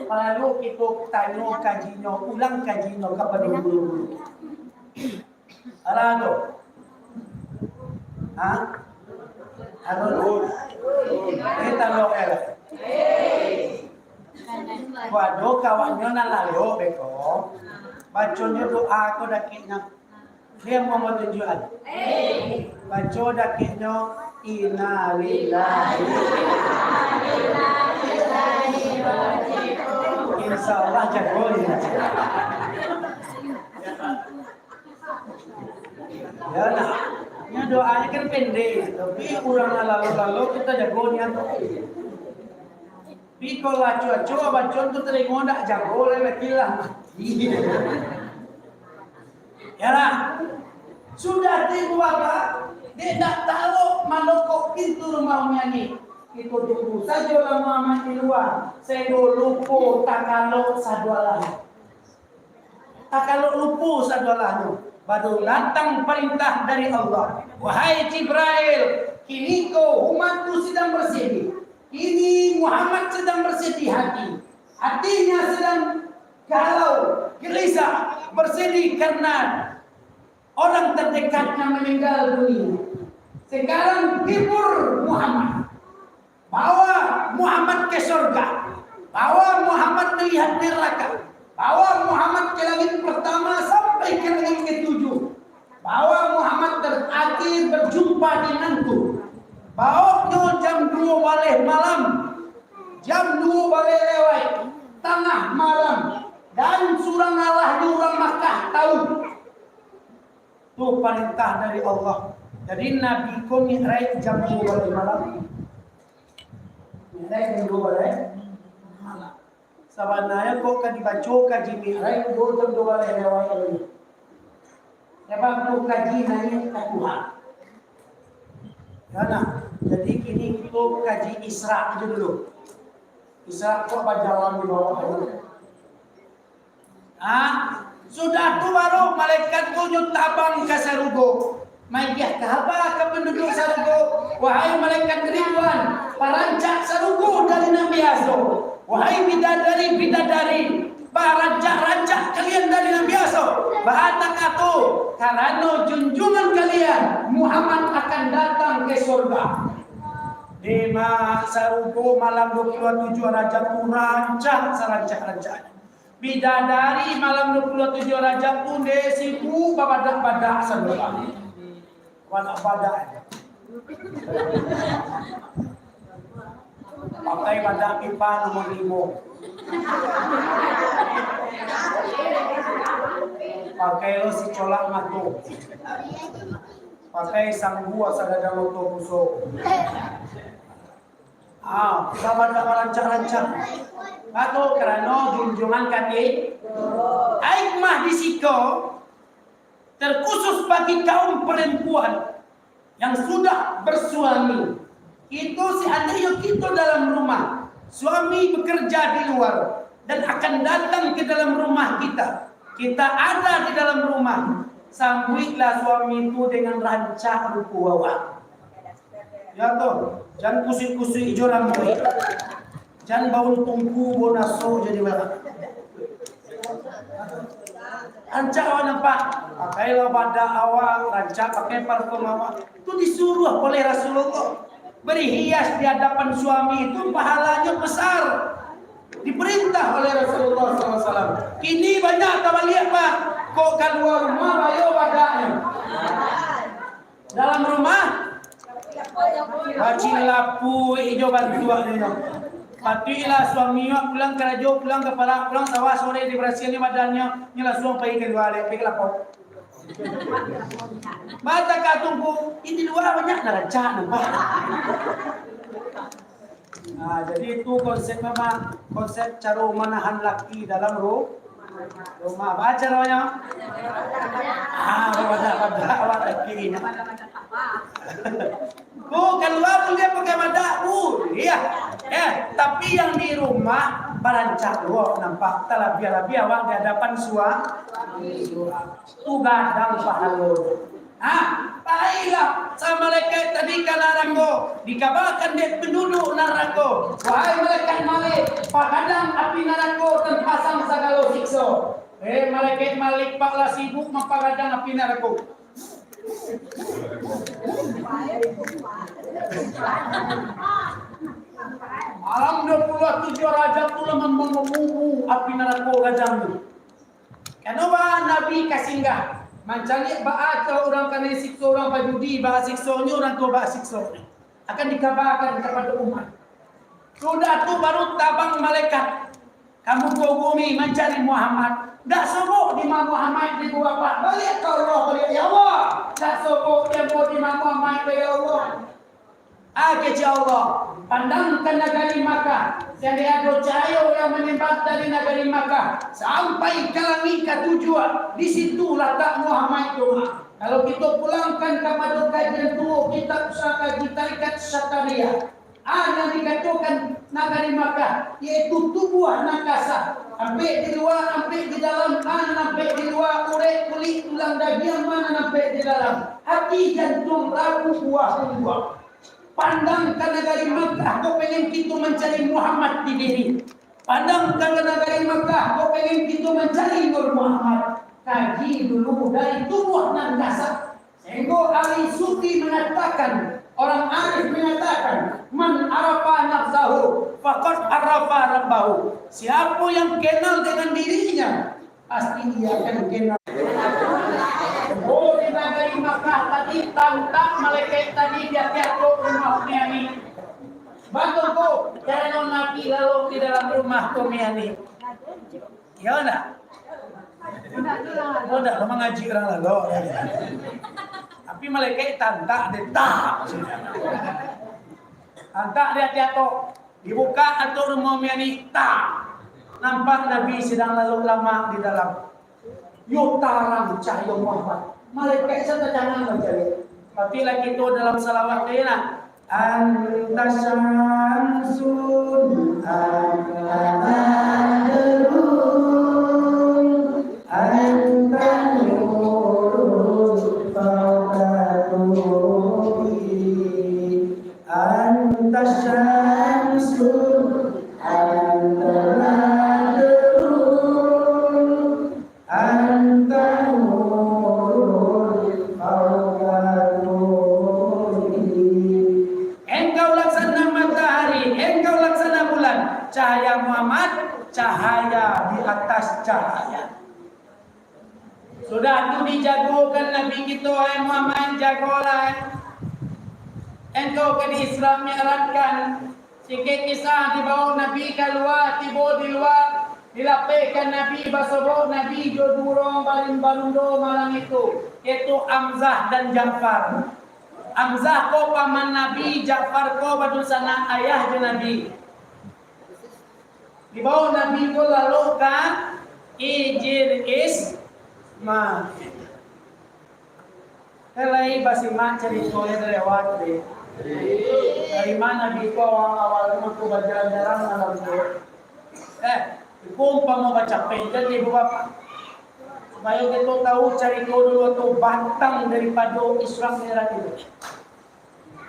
Paralu kito tanyo kajinyo, ulang kajinyo kapado guru-guru. Alah tu. Ha? Alah tu. Eh, talok eh. Waduh, kawannyo nan lalok beko. Baconyo doa ko dakeknyo. Dia mau tunjukan. Baco dakeknyo, "Innalillahi." Insya Allah jago ni. Ya nah, ini doanya kan pendek, tapi urang lalu-lalu kita jago niat. Tapi kalau acu-acu abacon tu telingo ndak jago, lai mati lah. Ya lah. Sudah tibo apa? Dek ndak talok manokok pintu rumah Umi Ani. Iko tunggu sajo lah Muhammad di lua, sahinggo lupo takalok sadoalah. Takalok lupo sadoalahnyo, baru datang parintah dari Allah, "Wahai Jibrail, kiniko umat-Ku sidang basidi." Kini Muhammad sedang bersedih hati. Hatinya sedang galau, gelisah, bersedih karena orang terdekatnya meninggal dunia. Sekarang hibur Muhammad. Bawa Muhammad ke surga. Bawa Muhammad melihat neraka. Bawa Muhammad ke langit pertama sampai ke langit ketujuh. Bawa Muhammad terakhir berjumpa denganku. Bawoknyo jam duo baleh malam. Jam duo baleh lewat. Tangah malam. Dan surang alah di urang Makkah tahu. Tu parentah dari Allah. Jadi, Nabi ko mi'raj jam duo baleh malam. Mi'raj jam duo baleh malam. Sabananyo kok ka dibaco kaji mi'raj, duo jam duo baleh lewat tadi. Sabab tu kaji naiak ka Tuhan. Ya, nah. Jadi, kini kito kaji Isra aja dulu. Isra kok bajalan di bawah aja. Ah, sudah tu baru malaikat tu nyo tabang ka sarugo. Maagiah kaba ka panduduak sarugo, "Wahai malaikat Ridwan, parancak sarugo dari nan biaso. Wahai bidadari-bidadari, parancak-rancak kalian dari nan biaso. Baa tangah tu, karano junjuangan kalian, Muhammad, akan datang ke surga." Dima sarugo malam dua puluah tujuah Rajab tu rancak sarancak-rancaknyo. Bidadari malam dua puluah tujuah Rajab tu, ndeh, sibuk babadak-badak sadolah. Babadak-badak. Pakai badak pipa nomor limo. Pakai lo si colak mato. Pakai sanggu asa dada moto buso. Ah, sabar-sabar, rancak-rancak. Baa tu, karano junjuangan kami. Hikmah di siko terkhusus bagi kaum perempuan yang sudah bersuami. Itu seandainya kita dalam rumah, suami bekerja di luar dan akan datang ke dalam rumah kita, kita ada di dalam rumah, sambuiklah suami itu dengan rancak rupa awak. Ya toh, jan kusuik-kusuik jo rambuik. Jan baun tungku, baun aso jadi barang. Rancak awak nampak. Pakailah badak awak, rancak pakai parfum awak. Itu disuruh oleh Rasulullah. Berhias di hadapan suami itu pahalanya besar. Diperintah oleh Rasulullah sallallahu alaihi wasallam. Kini banyak tabaliak, Pak. Kok kalua rumah, bayo badaknyo. Dalam rumah, bacilapuik jo bantuaknyo. Patuiklah suami awak pulang karajo, pulang ka parak, pulang sawah, sore dibarasiahan badannyo, nyo lansuang pai kalua, pai ka lapau. Baa takah tungku, di lua banyak nan rancak nampak. Nah, jadi itu konsep memang, konsep caro manahan laki dalam ru-, rumah. Baa caronyo? Ah, babadak-badak awak laki. Bu, kalua buliah pakai badak, buliah. Eh, tapi yang di rumah barancak juo nampak, talabiah-labiah awak di hadapan sua-, suami. Tu gadang pahalo. Ha, pailah sa malaikat tadi ka narako, dikabakan dek panduduak narako, "Wahai malaikat Malik, pagadang api narako tampasang sagalo sikso." Eh, malaikat Malik, Pak, lah sibuk mampagadang api narako. Malam dua puluah tujuah Rajab tu lah mamburu api narako gadang tu. Kano baa Nabi ka singgah, mancaliak baa kok urang kanai sikso urang bajudi, baa siksonyo urang tu, baa siksonyo. Akan dikabakan kapado umat. Sudah tu baru tabang malaikat ka muko bumi mancari Muhammad. Dak sobok dima Muhammad di gua, Pak. Baliak ka Allah, baliak, ya Allah. Dak sobok tempo dima Muhammad, ya Allah. Ah, kecek Allah, pandangkan nagari Makkah, seandai ado cahayo yang manyambar dari nagari Makkah sampai ka langik katujuah, di situ latak Muhammad tu. Kalau kito pulangkan kapado kajian tuo kitab Sya-, Tarikat Syattariyah, ah, nan dikatokan nagari Makkah, yaitu tubuah nan kasa, ampek di lua, ampek di dalam, ah, nan ampek di lua, urek, kulik, tulang, dagiang, ma nan ampek di dalam, hati, jantuang, rabu, buah, pungguang. Pandang ka nagari Makkah, kok pengen kito mancari Muhammad di diri. Pandang ka nagari Makkah, kok pengen kito mancari Nur Muhammad. Kaji dulu dari tubuah nan kasar. Sehingga ahli sufi mengatakan, orang arif mengatakan, "Man arafa nafsahu, faqad arafa rabbahu." Siapa yang kenal dengan dirinya, pasti ia akan kenal. Oh, di nagari Makkah tadi, tampak malaikat tadi di ateh atap rumah Umi Ani. Batua ko, karano Nabi lalok di dalam rumah Umi Ani. Iyo ndak? Oh, ndak, mangaji urang lalok. Tapi malaikat tantak deh, tak. Tantak di ateh atap. Dibuka atap rumah Umi Ani, tak. Nampak Nabi sadang lalok lamak di dalam. Yo tarang cahayo Muhammad. Malaikat sa tacangang bacayo. Tapi lah kito dalam salawat tu, yo nah. Anta syamsun, anta badrun, anta nurun fauqa nuri. Anta syamsun, anta badrun, anta nurun fauqa nuri. Engkau laksana matahari, engkau laksana bulan. Cahaya Muhammad, cahaya di atas cahaya. Sudah tu dijagokan Nabi kito, "Hai Muhammad, jagolah, eh. Engkau ka di-Isra Mi'rajkan." Singkek kisah, dibawa Nabi kalua, tibo di lua, dilapehkan Nabi, basobok Nabi jo duo urang barin barundo malam itu, yaitu Hamzah dan Ja'far. Hamzah ko paman Nabi, Ja'far ko badunsanak ayah jo Nabi. Dibawa Nabi tu lalu ka Hijir Ismail. Kan lai basimak carito dari awal tadi. Dari ma Nabi tu awal-awal tu mangko bajalan-jalan malam tu. Eh, iko umpamo bacapek jadi ibu bapak. Supayo kito tahu carito dulu tu batang daripado Isra Mi'raj itu.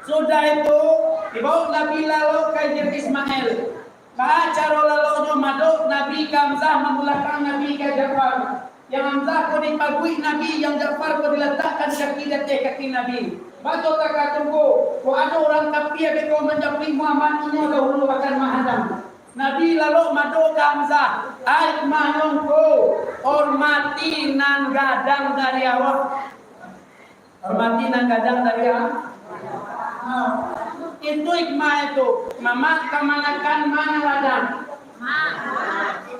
Sudah itu, dibawa Nabi lalu ka Hijir Ismail. Baa caro laloknyo, madok Nabi ka Hamzah, mambalakang Nabi ka Ja'far. Yang Hamzah ko dipaguik Nabi, yang Ja'far ko dilatakkan kaki di ateh kaki Nabi. Batua takah tunggu, kok ado urang kapia beko manjapuik Muhammad, inyo dahulu akan mahadang. Nabi lalok madok ka Hamzah, "Ai, manyo ko, hormati nan gadang dari awak." Hormati nan gadang dari a-, ha. Itu hikmah itu. Mamak kamanakan ma nan gadang.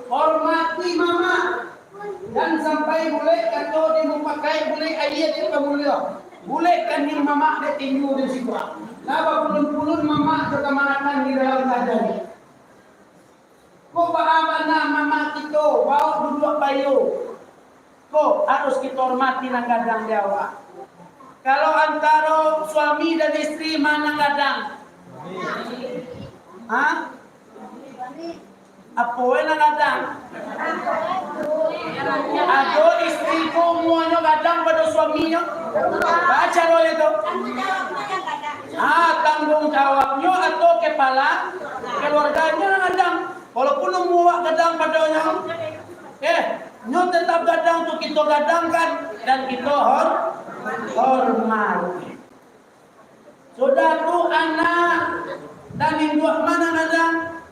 Hormati mamak. Jan sampai bulek kato di mupakai, bulek aia di pamulio. Bulek kaniang mamak dek tinju di siko. Lah bapulun-pulun mamak jo kamanakan di dalam kaja. Kok baa bana mamak kito, baok duduak bayo. Ko harus kito hormati nan gadang di awak. Kalau antaro suami dan istri, ma nan gadang? Ha? Apo we nan gadang? Ado istri ko umuanyo gadang pado suaminyo. Baa caronyo tu? Ah, tangguang jawabnyo atau kepala keluarganyo nan gadang. Walaupun umua awak gadang padonyo, eh, nyo tetap gadang tu kito gadangkan dan kito hor-, hormati. Sudah tu anak dan induak ma nan gadang?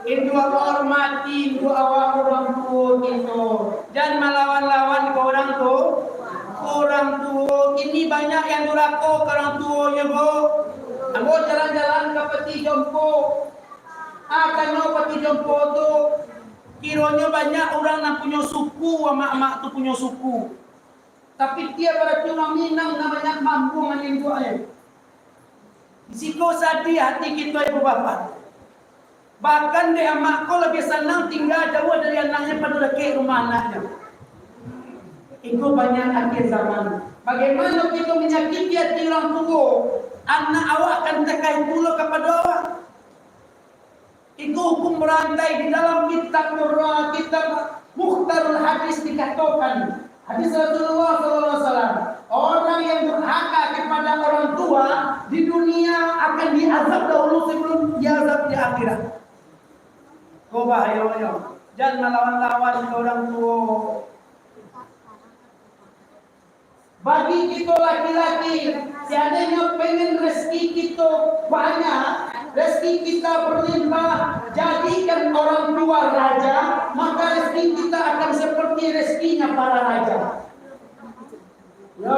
Induak hormati, induak awak urang tuo kito. Jan malawan-lawan ka urang tu-, urang tuo. Kini banyak yang durako ka urang tuo, yo, Bu. Ambo jalan-jalan ka Peti Jompo. Ah, kanyo Peti Jompo tu, kironyo banyak urang nan punyo suku, amak-amak tu punyo suku. Tapi tiap ado urang Minang nan banyak mambuang anak induaknyo. Di siko sadiah ati kito, ibu bapak. Bahkan dek amak ko labiah sanang tingga jauah dari anaknyo pado dakek rumah anaknyo. Iko banyak akhir zaman. Bagaimana kito manyakiti ati urang tuo, anak awak kan takah pulo kapado awak. Iko hukum barantai di dalam kitab Murra-, kitab Mukhtarul Hadis dikatokan, Hadis Rasulullah sallallahu alaihi wasallam, orang yang durhaka kepada orang tua di dunia akan diazab dahulu sebelum diazab di akhirat. Ko bahayonyo, jan malawan-lawan ka urang tuo. Bagi kito laki-laki, seandainyo pengen rezeki kito banyak, rezeki kita berlimpah, jadikan orang tua raja, maka rezeki kita akan seperti rezekinya para raja. Yo,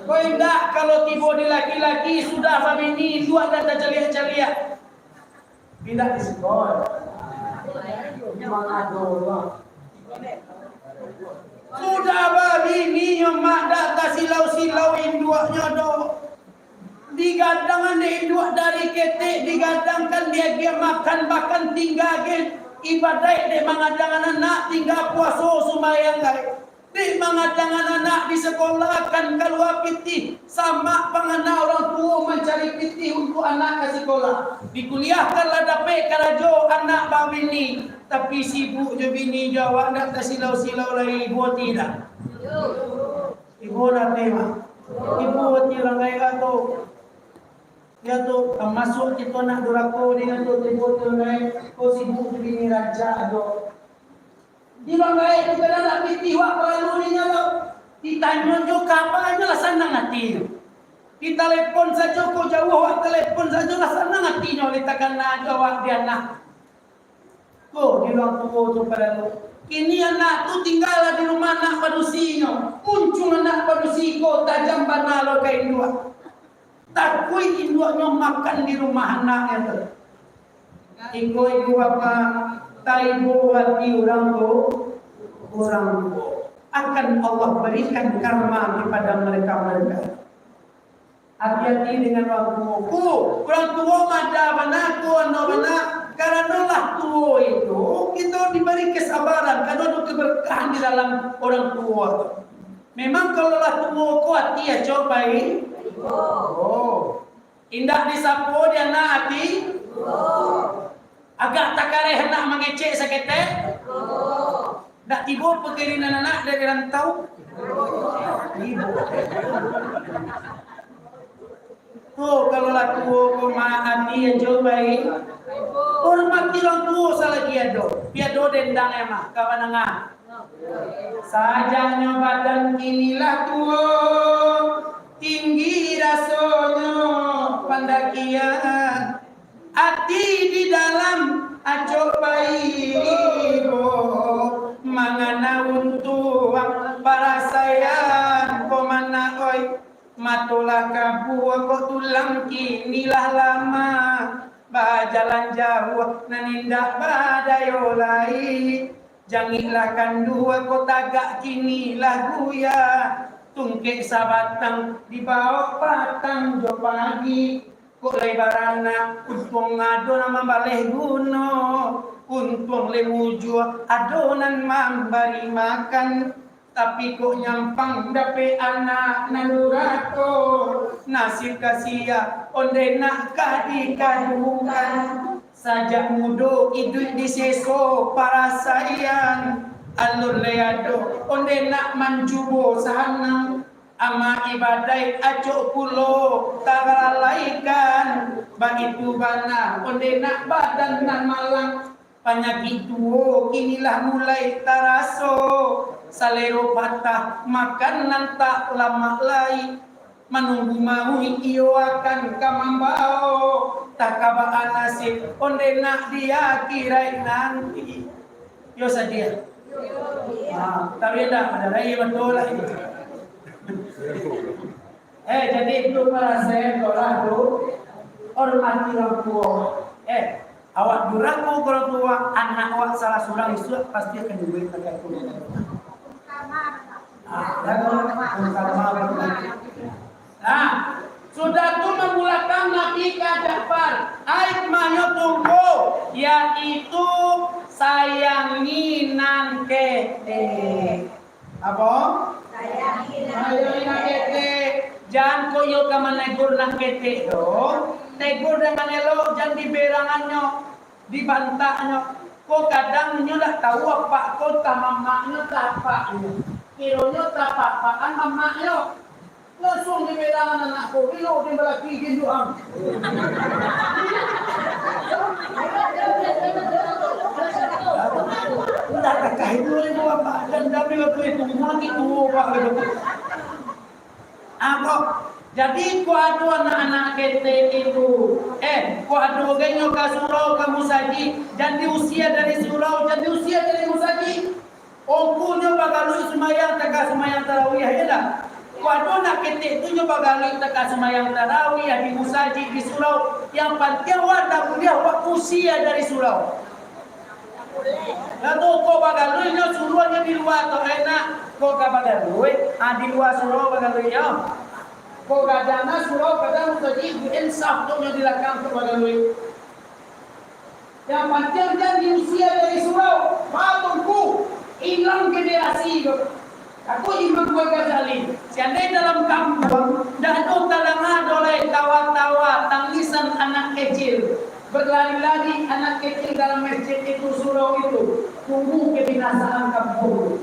ko indak kalau tibo di laki-laki sudah babini, induak dah tacaliak-caliak. Indak di siko. Memang ado lah. Sudah babini, mak dak tasilau-silau induaknyo doh. Digadang dek induak dari ketek, digadangkan diagiah makan, bahkan tingga agiah ibadaik dek mangadangan anak, tingga puaso sumbayang gai. Dek mangadangan anak disakolahkan kalua pitih, samak pangana urang tuo mancari pitih untuak anak ka sikolah. Dikuliahkan lah dapek karajo anak babini, tapi sibuk jo bini jo awak, ndak tasilau-silau lai, ibo ati dak? Ibo ati mah. Ibo ati urang kaya tu. Yo tu, tamasuak kito nak durako dengan tu, tibo tu nai, ko sibuk jo bini rancak tu. Di urang gaek tu kadang nak pitih wak paralu dinyo tu. Ditanyo jo kabanyo lah sanang atinyo. Ditalepon sajo ko jauah wak talepon sajo lah sanang atinyo, oleh takana jo awak di anak. Ko di urang tuo tu paralu. Kini anak tu tinggalah di rumah anak padusinyo. Muncuang anak padusi ko tajam bana lo ka induak. Takuik induaknyo makan di rumah anaknyo tu. Iko ibu bapa, taibo ati urang tu, urang tu. Akan Allah barikan karma kepada mereka-mereka. Hati-hati dengan urang tuo. Ku, urang tuo mada bana, ku ando bana, karano lah tuo itu, kito dibari kesabaran, karano ado keberkahan di dalam urang tuo tu. Memang kalau lah tuo ko ati acok pai. Oh. Indak disapo di anak ati. Agak takareh anak mangecek saketek. Ndak tibo pagarinan anak dari rantau. Tibo. Tu kalau lah tuo ko ma ati acok pai. Hormati urang tuo salagi ado. Piado dendang emang, kawan angah. Sajaknyo badan kini lah tuo, tinggi rasonyo pandakian, ati di dalam acok paibo, mangana untuang parasaian ko manak oi. Mato lah kabua kok tulang kini lah lamah, bajalan jauah nan indak badayo lai. Jangiklah kandua ko tagak kini lah guyah, tungkek sabatang dibaok patang jo pagi. Kok lai baranak, untuang ado nan mambaleh guno, untuang lai mujua ado nan mambari makan. Tapi kok nyampang dapek anak nan durako, nasib ka sia onde nak ka dikadukan. Sajak mudo iduik diseso parasaian, alun lai ado onde nak mancubo sahanang. Amak ibadaik acok pulo talalaikan, baitu bana onde nak badan nan malang. Panyakik tuo kini lah mulai taraso, salero patah, makan nan tak lamak lai. Manunggu mauik iyo akan ka mambao, takabaa nasib onde nak di akiraik nanti. Yo sadia. Ah, tapi indak, ado lai batua lah. Eh, jadi itu parasaian ko lah tu, hormati urang tuo. Eh, awak durako ka urang tuo, anak awak salah surang isuak pasti akan dibuek takah tu. Ah, dah tu, sama. Nah, sudah tu mamulakan Nabi ka Ja'far, ai mahnyo tunggu, yaitu sayangi nan ketek. Apo? Sayangi nan ketek. Jan ko iyo ka manegur nan ketek tu. Tegur dengan elok, jan diberangannyo, dibantaknyo. Ko kadang nyo ndak tahu apak ko tah mamaknyo, tah apaknyo. Kironyo tapak-pakan mamaknyo. Langsuang dibelaan anak ko, elok den balaki ginduang. Indak takah itu, ibu bapak, dan kami waktu itu, umur lagi tuo, Pak, gitu. Apo? Jadi, kok ado anak-anak ketek itu, eh, kok ado genyo ka surau, ka musajik, jan diusia dari surau, jan diusia dari musajik. Ungkunyo bagaluik sumbayang, takah sumbayang tarawih, yo lah. Kok ado anak ketek tu nyo bagaluik takah sumbayang tarawih di musajik, di surau. Yang pantiang, wak ndak buliah, wak usia dari surau. Lalu kok bagaluiknyo suruahnyo di lua tu, enak. Kok ka bagaluik, ah, di lua surau bagaluiknyo. Kok gadang na surau, gadang musajik, insaf tu nyo di lakang tu bagaluik. Yang pantiang jan diusia dari surau, batungku, ilang generasi tu. Kato Imam Al-Ghazali, seandai dalam kampuang, ndak ado tadanga doh lai tawa-tawa, tangisan anak kecil, berlari-lari anak kecil dalam masjid itu, surau itu, tunggu kebinasaan kampuang tu.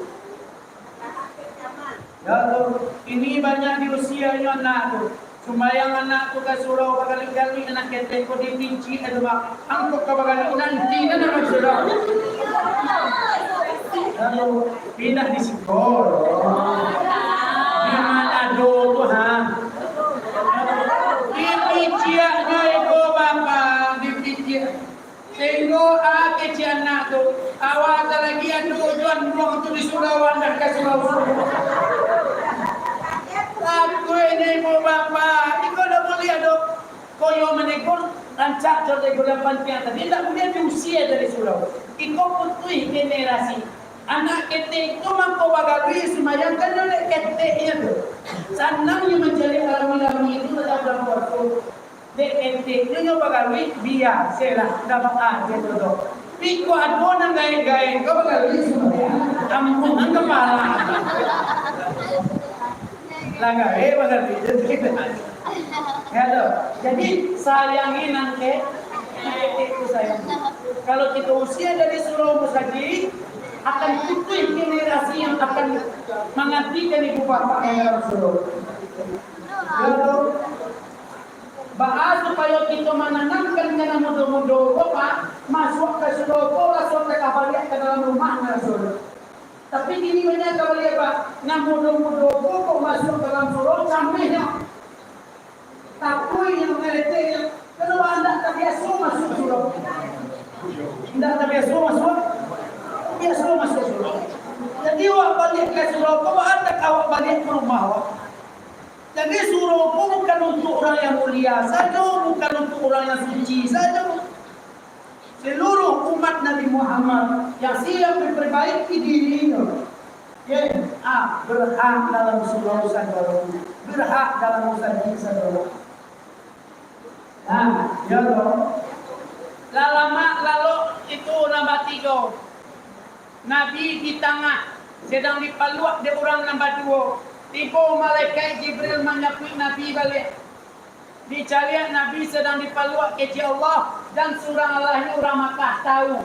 Ya tu, ini banyak diusianyo anak tu. Sumbayang anak tu ka surau, bagaluik-galuik anak ketek ko dipicik tu, Mak. Angkok ka bagaluik nanti, nan anak surau. Lalu, pindah di siko. Di Manado tu, ha. Dipiciaknyo iko, Bapak, dipiciak. Tengok, ah, kecek anak tu. Awak tak lagi ado tujuan buang tu di surau, andak ka surau. Takut ini, ibu bapak. Iko dak buliah doh. Koyo manegur, rancak jo tegur yang pantiang tadi, dak buliah diusia dari surau. Iko putuih generasi. Anak ketek tu mangko bagaluik, sumbayang kan nyo dek keteknyo tu. Sanang nyo mancari alami-alami itu dalam bulan puaso. Dek keteknyo nyo bagaluik, biasolah, ndak baa se tu doh. Tapi kok ado nan gaek-gaek ko bagaluik sumbayang, ambuang kapalo. Lah gaek bagaluik. Ya toh? Jadi, sayangi nan ke-, nan ketek tu sayang. Kalau kito usia dari surau musajik, akan putuih generasi yang akan manggantikan ibu bapak yang dalam surau. Ya toh? Baa supayo kito mananamkan ka nan mudo-mudo ko, Pak, masuak ka surau ko, raso takah baliak ka dalam rumah, raso. Tapi kini banyak ka baliak, Pak, nan mudo-mudo ko, kok masuak ka dalam surau, camehnyo. Takuik nyo, mangaleteknyo, karano indak tabiaso masuak surau. Indak tabiaso masuak, biaso masuak surau. Jadi, awak baliak ka surau ko, baa takah awak baliak ka rumah awak. Jadi, surau ko bukan untuak urang yang mulia sajo, bukan untuak urang yang suci sajo. Seluruh umat Nabi Muhammad yang siap memperbaiki dirinyo, ye, ah, berhak dalam surau sagalo, berhak dalam musajik sagalo. Nah, yo toh. Lah lamak lalok itu nan batigo. Nabi di tangah, sadang dipaluak dek urang nan baduo. Tibo malaikat Jibril manyapuik Nabi baliak. Dicaliak Nabi sadang dipaluak kecek Allah, dan surang Allahnyo urang Makkah tahu.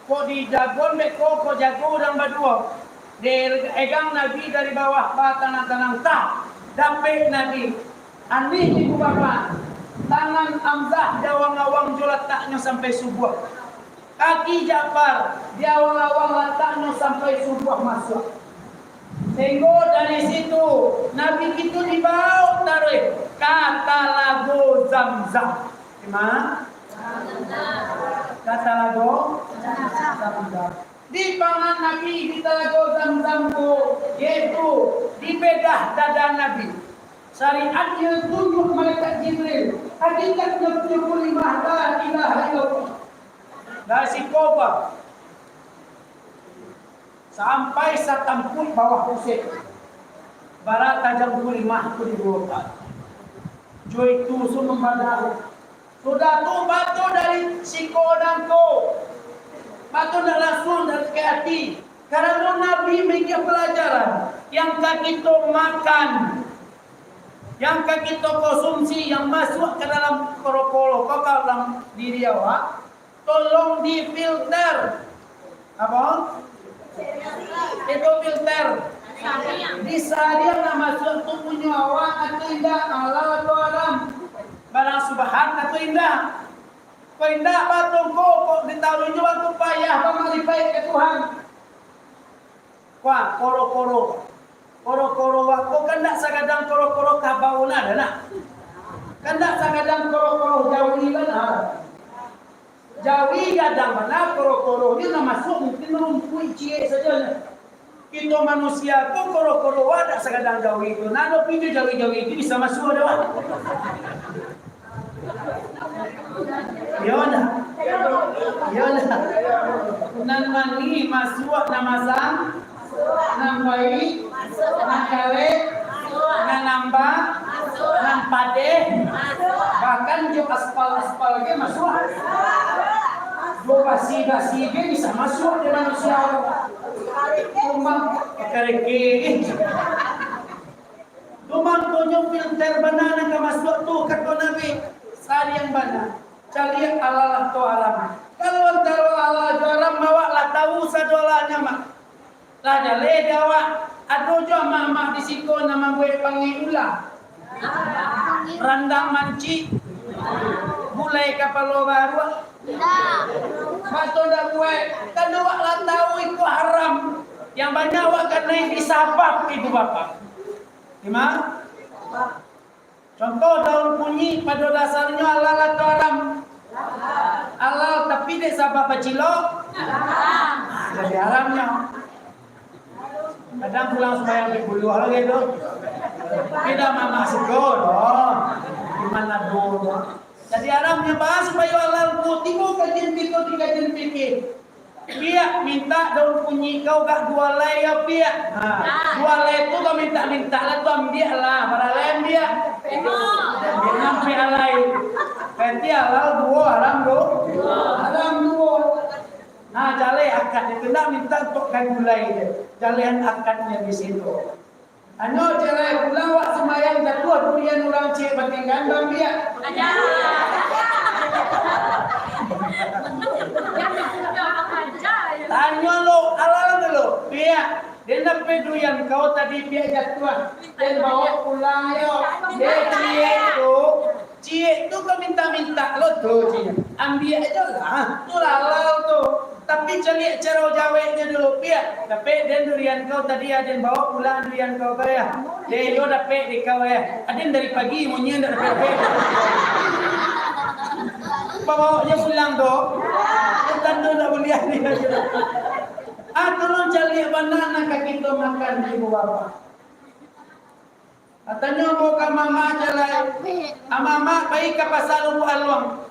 Kok dijagon beko, kok jago urang baduo. Diegang Nabi dari bawah, batanang-tanang, tah, dapek Nabi. Aneh ibu bapak, tangan Hamzah diawang-awang jo lataknyo sampai subuah. Kaki Ja'far diawang-awang lataknyo sampai subuah masuak. Sehinggo dari situ, Nabi kito dibaok taruih ka Talago Zamzam. Di ma? Ka Talago Zamzam. Dipangan Nabi di Talago Zamzam tu, yaitu dibedah dada Nabi. Syariatnyo tunjuak malaikat Jibril, hakikatnyo tujuah puluah lima la ilaha illallah. Dari siko, Pak, sampai satampuik bawah pusek. Bara tajam kulimah tu di bawah, Pak. Jo itu suruah mambadahi. Sudah tu, batua dari siko nangko. Batua ndak langsuang dari ka ati. Karano Nabi manggia palajaran, yang ka kito makan, yang ka kito konsumsi, yang masuak ka dalam korokolo, ka dalam diri awak, tolong difilter. Apo? Itu filter. Di sadiang nak masuak tu punyo awak atau indak, halal atau haram? Barang subhan atau indak? Kok indak batongko, kok ditaruih jo waktu payah bamaripaik ka Tuhan. Wah, koro-koro. Koro-koro wak ko kan ndak sagadang koro-koro kabau nah, dah nah. Kan ndak sagadang koro-koro jawi kan, ha. Jawi gadang bana, koro-koronyo nan masuak mungkin rumpuik ciek sajo nyo. Kito manusia ko koro-koro wak ndak sagadang jawi tu. Nah, ado pi jo jawi-jawi tu bisa masuak dah wak. Iyo ndak? Iyo ndak? Nan manih masuak, nan masam, nan paik, nan kareh, nan ambang, nan padeh, bahkan jo aspal-aspal ge masuak. Jo basi-basi ge bisa masuak di manusia. Cuma kareke. Tu mangkonyo filter bana nan ka masuak tu, kato Nabi, sadiang bana, caliak halal atau haram. Kalau antaro halal jo haram, awak lah tahu sadolah nyo mah. Lah jaleh di awak, ado jo amak-amak di siko nan mambuek pangai ulah. Randang mancik, gulai kapalo baruak. Batua ndak buek, kan awak lah tahu iko haram. Yang banyak awak kanai di sabab ibu bapak. Ima? Contoh, daun kunyik pado dasarnyo halal atau haram? Halal, tapi dek sabab bacilok, jadi haramnyo. Kadang pulang sumbayang di buluah lagi tu. Tidak mamak siko doh. Iman nado doh. Jadi haramnyo bahas supayo halal tu. Tibo kajian kito di kajian fikih. Piak mintak daun kunyik kau gak duo alai yo, Piak. Ha, duo alai tu kau mintak-mintak lah tu, ambiak lah, baralai ambiak. Ambiak sampai alai. Berarti halal duo, haram duo. Haram duo. Nah, jaleh akad itu ndak mintak untuk kain gulai je. Jalehan akadnya di situ. Anyo jaleh pulang wak sumbayang jatuah durian urang ciek batinggan bambiak. Tanyo lo, halal tu lo, Piak. Den dapek durian kau tadi, Piak, jatuah. Den bawa pulang yo. Dek ciek tu, ciek tu ka mintak-mintak lo tu, ciek. Ambiak ajo lah. Tu halal tu. Tapi caliak caro jaweknyo dulu, Piak. Dapek den durian kau tadi, aden bawa pulang durian kau, Piak. Dek yo dapek dek kau, eh. Aden dari pagi munyi ndak dapek-dapek. Pabawaknyo pulang tu, tando ndak buliah ni. Ah, tolong caliak bana nan ka kito makan, ibu bapak. Katanyo ambo ka mamak jalai, "Mamak, pai ka pasa Lubuak Aluang.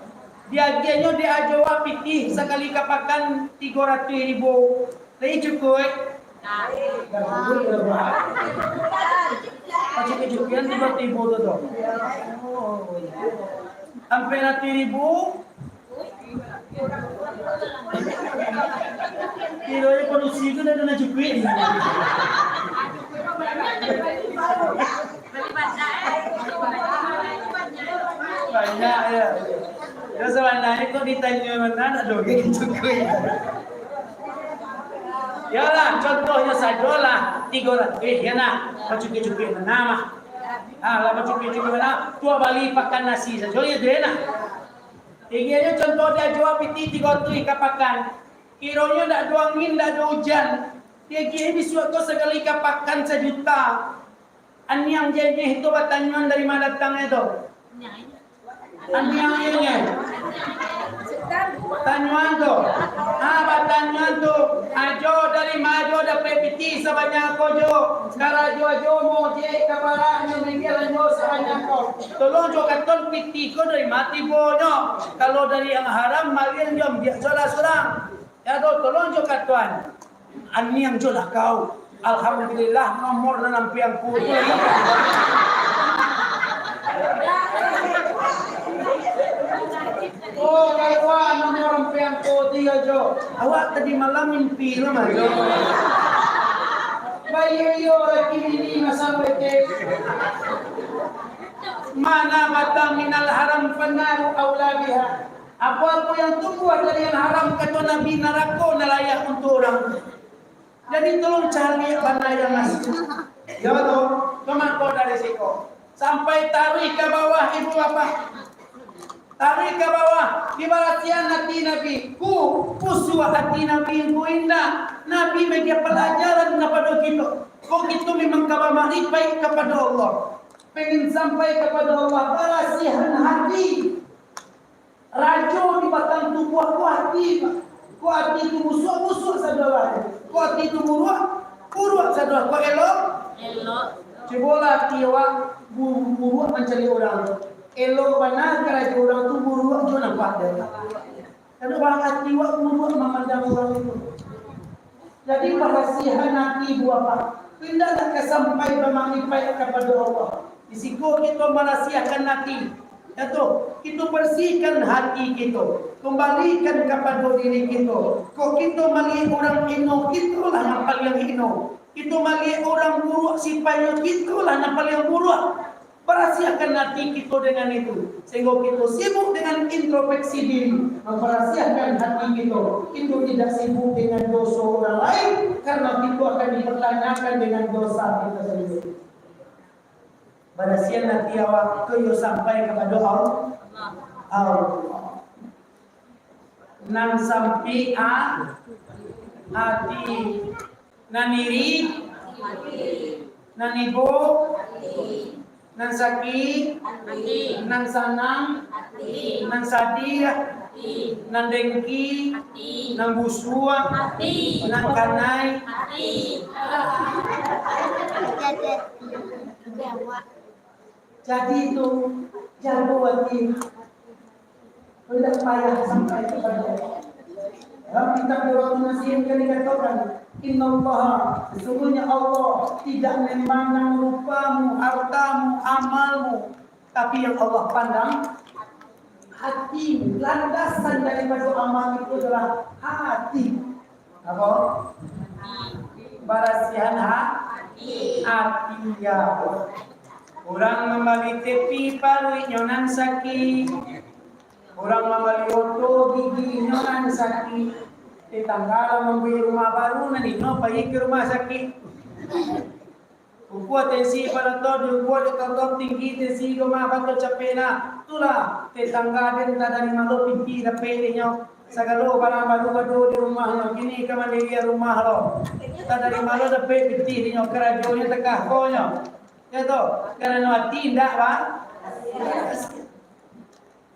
Diagiahnyo dek ajo wak pitih sakali ka pakan tigo ratuih ribu. Lai cukuik?" Cukuik lah, Pak. Cukuik-cukuikan tigo ratuih ribu tu, tu. Ampek ratuih ribu. Kiro padusi tu dah kena cukuik. Banyak, ya. Ya, sabananyo kok ditanyo mano, nak doge cukuik. Yolah, contohnyo sajolah, tigo ratuih, ya nah. Bacukuik-cukuik mano mah. Ha, lah bacukuik-cukuik mano, tuak bali pakan nasi sajo, ya tu, ya nah. Tingginyo contoh di ajo pitih tigo ratuih ka pakan. Kironyo ndak ado angin, ndak ado ujan. Diagiah bisuak ko sakali ka pakan sajuta. Aniang jenyeh tu batanyoan dari ma datangnyo tu. Aniang jenyeh. Tanyoan tu. Ha, batanyoan tu. Ajo dari ma ajo dapek pitih sabanyak ko jo. Karajo ajo mojek ka paraknyo manggilanyo sabanyak ko. Tolong jo katon pitih ko dari ma tibonyo. Kalau dari yang haram, maliang jo ambiak jo lah surang. Ya doh, tolong jo katon. Aniang jo lah kau. Alhamdulillah, nomor nan ampiang ko tu lai. Oh, kaluar nomor ampiang ko tigo jo. Awak tadi malam mimpi lo mah jo. Bayo-yo laki bini masa bete. Mana batang minal haram fannaru aula biha. Apo-apo yang tumbuah dari yang haram, kato Nabi, narako nan layak untuak urang tu. Jadi tolong caliak bana yang asli. Yo tu, cuma ko dari siko. Sampai taruih ka bawah, ibu bapak. Taruih ka bawah, dibarasiahan ati Nabi. Ku, kusuah ati Nabi, ku indak. Nabi mambari palajaran kapado kito. Ko kito memang ka bamaripaik kapado Allah. Pengen sampai kapado Allah, barasiahan hati. Rajo di batang tubuah ko ati, Pak. Ko ati tu busuak, busuak sadolah. Ko ati tu buruak, buruak sadolah. Ko elok, elok. Cubolah ati awak bu-, buruak mancari urang tu. Elok bana karajo urang tu, buruak juo nampak dek. Karano urang ati awak buruak mamandang urang itu. Jadi, barasiahan ati, ibu bapak. Indaklah ka sampai bamaripaik kapado Allah. Di siko kito marasiahkan ati. Ya tu, kito barsihkan hati kito. Kambalikan kapado diri kito. Kok kito maliek urang ino, kitolah nan paliang ino. Kito maliek urang buruak sipaiknyo, kitolah nan paliang buruak. Barasiahkan hati kito dengan itu, sehingga kito sibuk dengan introspeksi diri, membarasiahkan hati kito. Kito tidak sibuk dengan doso orang lain, karena kito akan dipertanyakan dengan dosa kito sendiri. Barasiahan hati awak tu yo sampai kapado Allah. Allah. Nan sampik a-, ati. Nan iri, nan ibo, nan sakik, nan sanang, nan sadiah, nan dengki, nan busuak, nan kanai. Jadi tu, jago ati. Indak payah sampai kapado Allah. Dalam kitab Durratun Nasihin kan dikatokan, "Innallaha, sesungguhnya Allah tidak memandang rupamu, hartamu, amalmu, tapi yang Allah pandang hatimu." Landasan daripada amal itu adalah hati. Apo? Barasiahan ha-, ati, ya. Urang mambali tepi paruiknyo nan sakik. Urang mambali oto giginyo nan sakik. Tetangga lah mambali rumah baru, nan ino pai ka rumah sakik. Ukua tensi pado tu, diukua dek dokto tinggi, tensi ko mah batua capek nah. Tulah, tetangga den antah dari ma lo pitih dapek dek nyo. Sagalo barang baru ado di rumahnyo, kini ka mandirian rumah lo. Antah dari ma lo dapek pitih dek nyo, karajonyo takah ko nyo. Ya toh, karano ati indak ba-,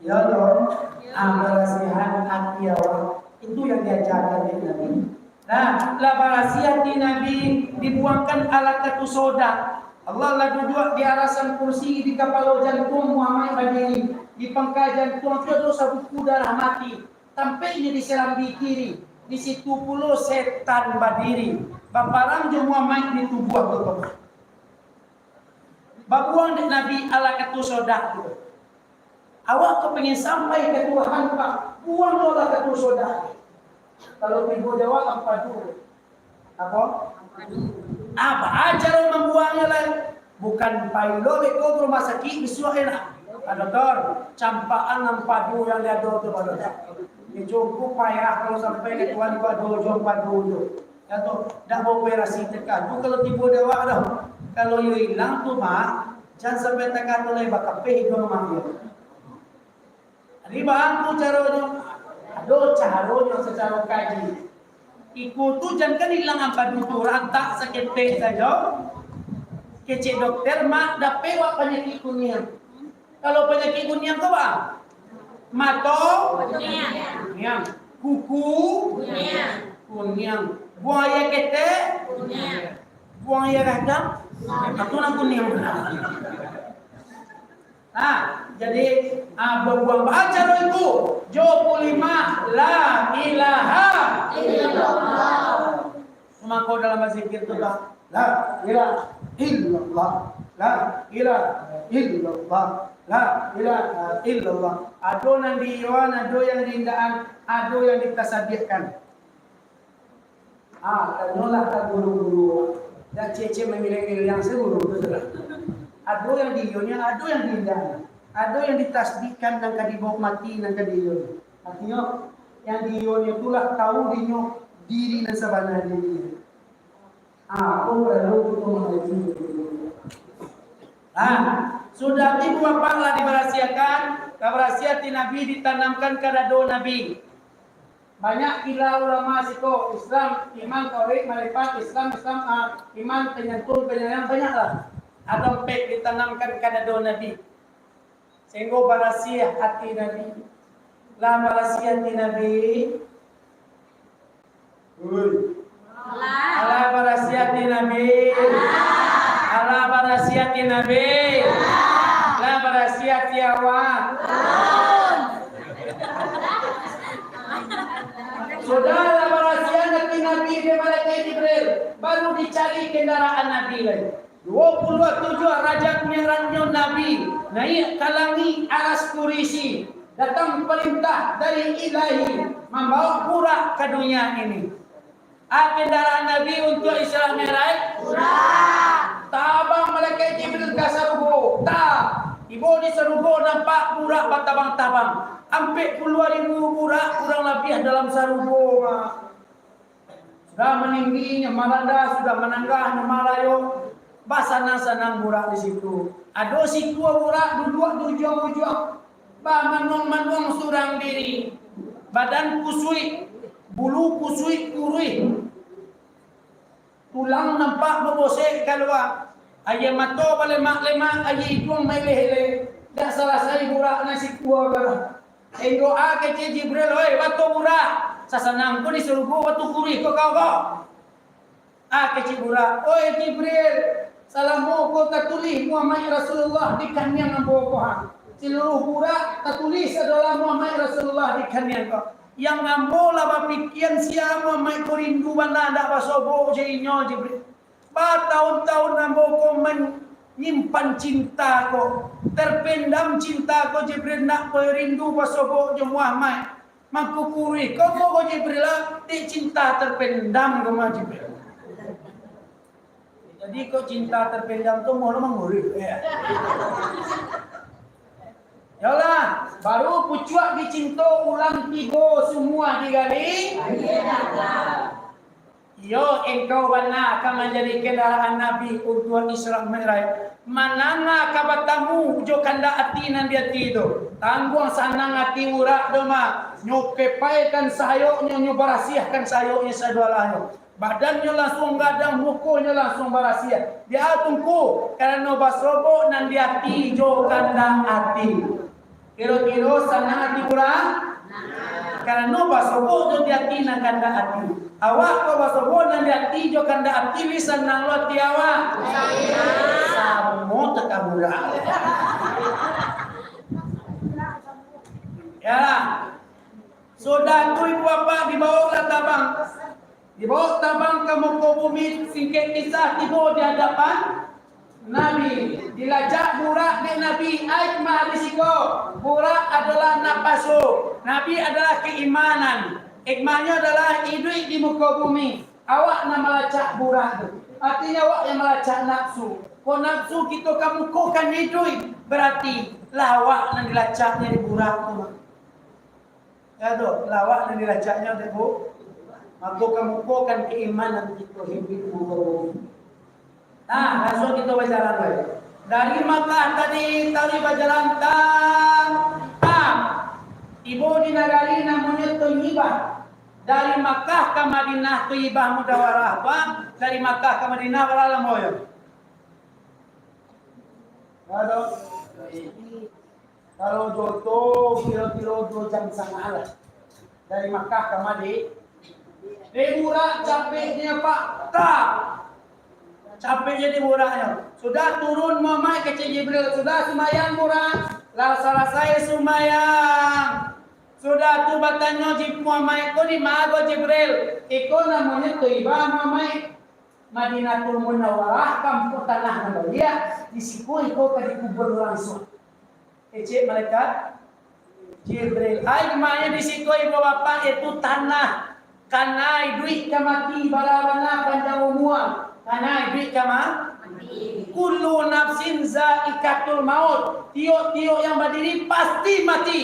Yo toh? Ah, barasiahan ati awak. Itu yang diajarkan dek Nabi. Nah, lah barasiah ati Nabi, dibuangkan alaqatu sauda. Allah lah duduak di arasan kursi, di kapalo jantuang Muhammad badiri. Di pangka jantuang tu ado sabuku darah mati. Tampeknyo di salambi kiri. Di situ pulo setan badiri. Baparang jo Muhammad di tubuah tu. Babuang dek Nabi alaqatu sauda tu. Awak tu pengen sampai ka Tuhan, Pak. Buang lah alaqatu sauda. Kalau tibo di awak, ampadu. Apo? Ah, baa caro mambuangnyo lai? Bukan pai lo beko ka rumah sakik, bisuak e nak. Pak Doktor, campakan ampadu yang di ado tu, Pak Doktor. Ini cukup payah kalau sampai ka Tuhan tu ado jo ampadu tu. Kato, dak baoperasi takah tu, kalau tibo di awak dah. Kalau iyo ilang tu, Mak, jan sampai takah tu lai bakapeh iduang Mak yo. Jadi, baa tu caronyo? Ado caronyo sacaro kaji. Iku tu jan kan ilang ampadu tu, rantak saketek sajo. Kecek dokter, Mak, dapek wak panyakik kuniang. Kalau panyakik kuniang tu, Pak? Mato? Kuniang. Kuniang. Kuku? Kuniang. Kuniang. Buang aia ketek? Kuniang. Buang aia gadang? Kuniang. Itu nan kuniang. Nah, jadi, ah, babuang baca lo itu. Jo kalimah la ilaha illallah. Mako dalam bazikir tu lah, la ilaha illallah, la ilaha illallah, la ilaha illallah. Ado nan diiyoan, ado yang diindakan, ado yang ditasabihkan. Ah, tanyolah ka guru-guru. Dak ciek-ciek mamiliang-miliang saguru tu sudah. Ado yang diiyonyo, ado yang diindakan. Ado yang ditasbihkan nan ka dibaok mati, nan ka diiyonyo. Artinyo, yang diiyonyo tu lah tahu dinyo diri nan sabana diri. Ah, ko paralu kito mangaji. Ha, sudah tu Ibu Bapak lah dibarasiahkan, lah barasiah ati Nabi ditanamkan ka dado Nabi. Banyak kila ulama siko, Islam, iman, tauhid, makrifat, Islam, Islam, ah, iman, panyantun, panyayang, banyaklah. Ado ampek ditanamkan ka dado Nabi. Sahinggo barasiah ati Nabi. Lah barasiah ati Nabi. Ui. Alah. Alah barasiah ati Nabi. Alah. Alah barasiah ati Nabi. Alah. Lah barasiah ati awak. Sudah lah barasiah ati Nabi dek malaikat Jibril, baru dicari kandaraan Nabi lai. Duo puluah tujuah Rajab Mi'rajnyo Nabi, naiak ka langik aras kurisi, datang parintah dari Ilahi, mambaok burak ka dunia ini. A kandaraan Nabi untuak Isra Mi'raj? Burak. Tabang malaikat Jibril ka sarugo. Ta. Tibo di sarugo nampak burak batabang-tabang. Ampek puluah ribu burak kurang labiah dalam sarugo, Mak. Sudah maninggi nyo maranda, sudah mananggah nyo marayo, basanang-sanang burak di situ. Ado sikua burak duduak di ujuang-ujuang, bamanuang-manuang surang diri. Badan kusuik, bulu kusuik kuruih, tulang nampak babosek kalua, aia mato balemak-lemak, aia iduang maeleh-eleh. Dak salasai burak nan sikua ko. Sahinggo a kecek Jibril, "Oi, batua burak, sasanang ko di sarugo batu kuruih ko kau ko." A kecek burak, "Oi Jibril, salamo ko tatulih Muhammad Rasulullah di kaniang ambo ko ha. Saluruah burak tatulih adolah Muhammad Rasulullah di kaniang ko. Yang ambo lah bapikian sia Muhammad ko rindu bana dak basobok jo inyo, Jibril." Batahun-tahun ambo ko manyimpan cinta ko, terpendam cinta ko, Jibril, nak barindu basobok jo Muhammad. Mangko kuruih ko, ko Jibril lah, dek cinta terpendam ko mah Jibril. Jadi kok cinta terpendam tu mau lo manguruih, ya. Yolah, baru pucuak dicinto ulang tigo sumua digali. Iyo, engkau bana ka manjadi kandaraan Nabi untuak Isra Mi'raj. Mananga ka batamu jo kandak ati nan di ati tu. Tangguang sanang ati burak tu mah. Nyo kepaikan sayoknyo, nyo barasiahkan sayoknyo sadolahnyo. Badannyo lansuang gadang, mukonyo lansuang barasiah. Dia tungku, karano basobok nan di ati jo kandak ati. Kiro-kiro sanang ati urang? Karano basobok jo di ati nan kandak ati. Awak ko basobok nan di ati jo kandak ati, lai sanang lo ati awak? Samo takah burak. Yolah. Sudah tu ibu bapak dibawolah tabang. Dibawo tabang ka muko bumi, singkek kisah tibo di adapan Nabi. Dilacak burak dek Nabi, a hikmah di siko. Burak adolah napaso. Nabi adolah keimanan. Hikmahnyo adolah iduik di muko bumi. Awak nan malacak burak tu. Artinyo awak yang malacak nafsu. Kok nafsu kito ka mukokan iduik, berarti lah awak nan dilacaknyo di burak tu. Ya tu, lah awak nan dilacaknyo dek bu-, mako ka mukokan keimanan kito hiduik muko bumi. Nah, lansuang kito bajalan lai. Dari Makkah tadi, tadi bajalan tan-, tan-, tibo di nagari namonyo Thayyibah. Dari Makkah ka Madinah, Thayyibah Mudawarah, apa? Dari Makkah ka Madinah, bara lamo yo? Aduh. Kalau jo oto, kiro-kiro duo jam satangah lah. Dari Makkah ka Madi-, eh, burak capeknyo, Pak. Tak. Capek jadi buraknyo. Sudah turun Muhammad, kecek Jibril. Sudah sumbayang burak. Lah salasai sumbayang. Sudah tu batanyo Jib-, Muhammad, "Ko di ma ko, Jibril?" "Iko namonyo Thayyibah, Muhammad. Madinatul Munawwarah, kampuang tanah nan baliak, di siko iko ka dikubua urang isuak." Kecek malaikat Jibril, "Ai, maknyo di siko ibu bapak, itu tanah, kanai duit ka mati, bara bana panjang umua, kanai duit ka ma-, mati. Kullu nafsin zaikatul maut, tiok-tiok yang badiri pasti mati."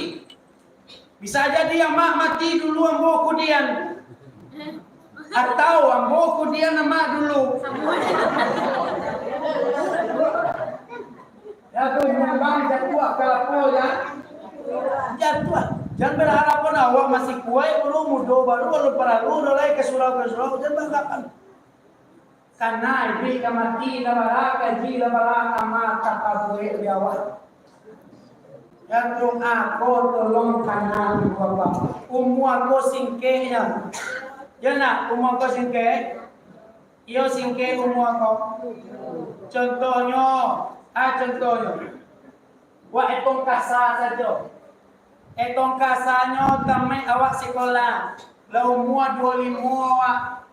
Bisa jadi amak mati dulu ambo kudian. Atau ambo kudian amak dulu. Samo. Kalapo jan jatuah. Jan baharap awak masih kuaik, baru mudo, baru alun paralu doh lai ka surau, ka surau, jan baharap. Kana iduik ka mati, lah bara kaji, lah bara amal, takabuik di awak. Jatuah ako tolong kana ibu bapa. Umua ko singkeknyo. Yo nak, umua ko singkek? Iyo, singkek umua ko. Contohnyo, ah, contohnyo. Wak etong kasa sajo. Etong kasanyo tamaik awak sikola. Lah umua duo limo awak.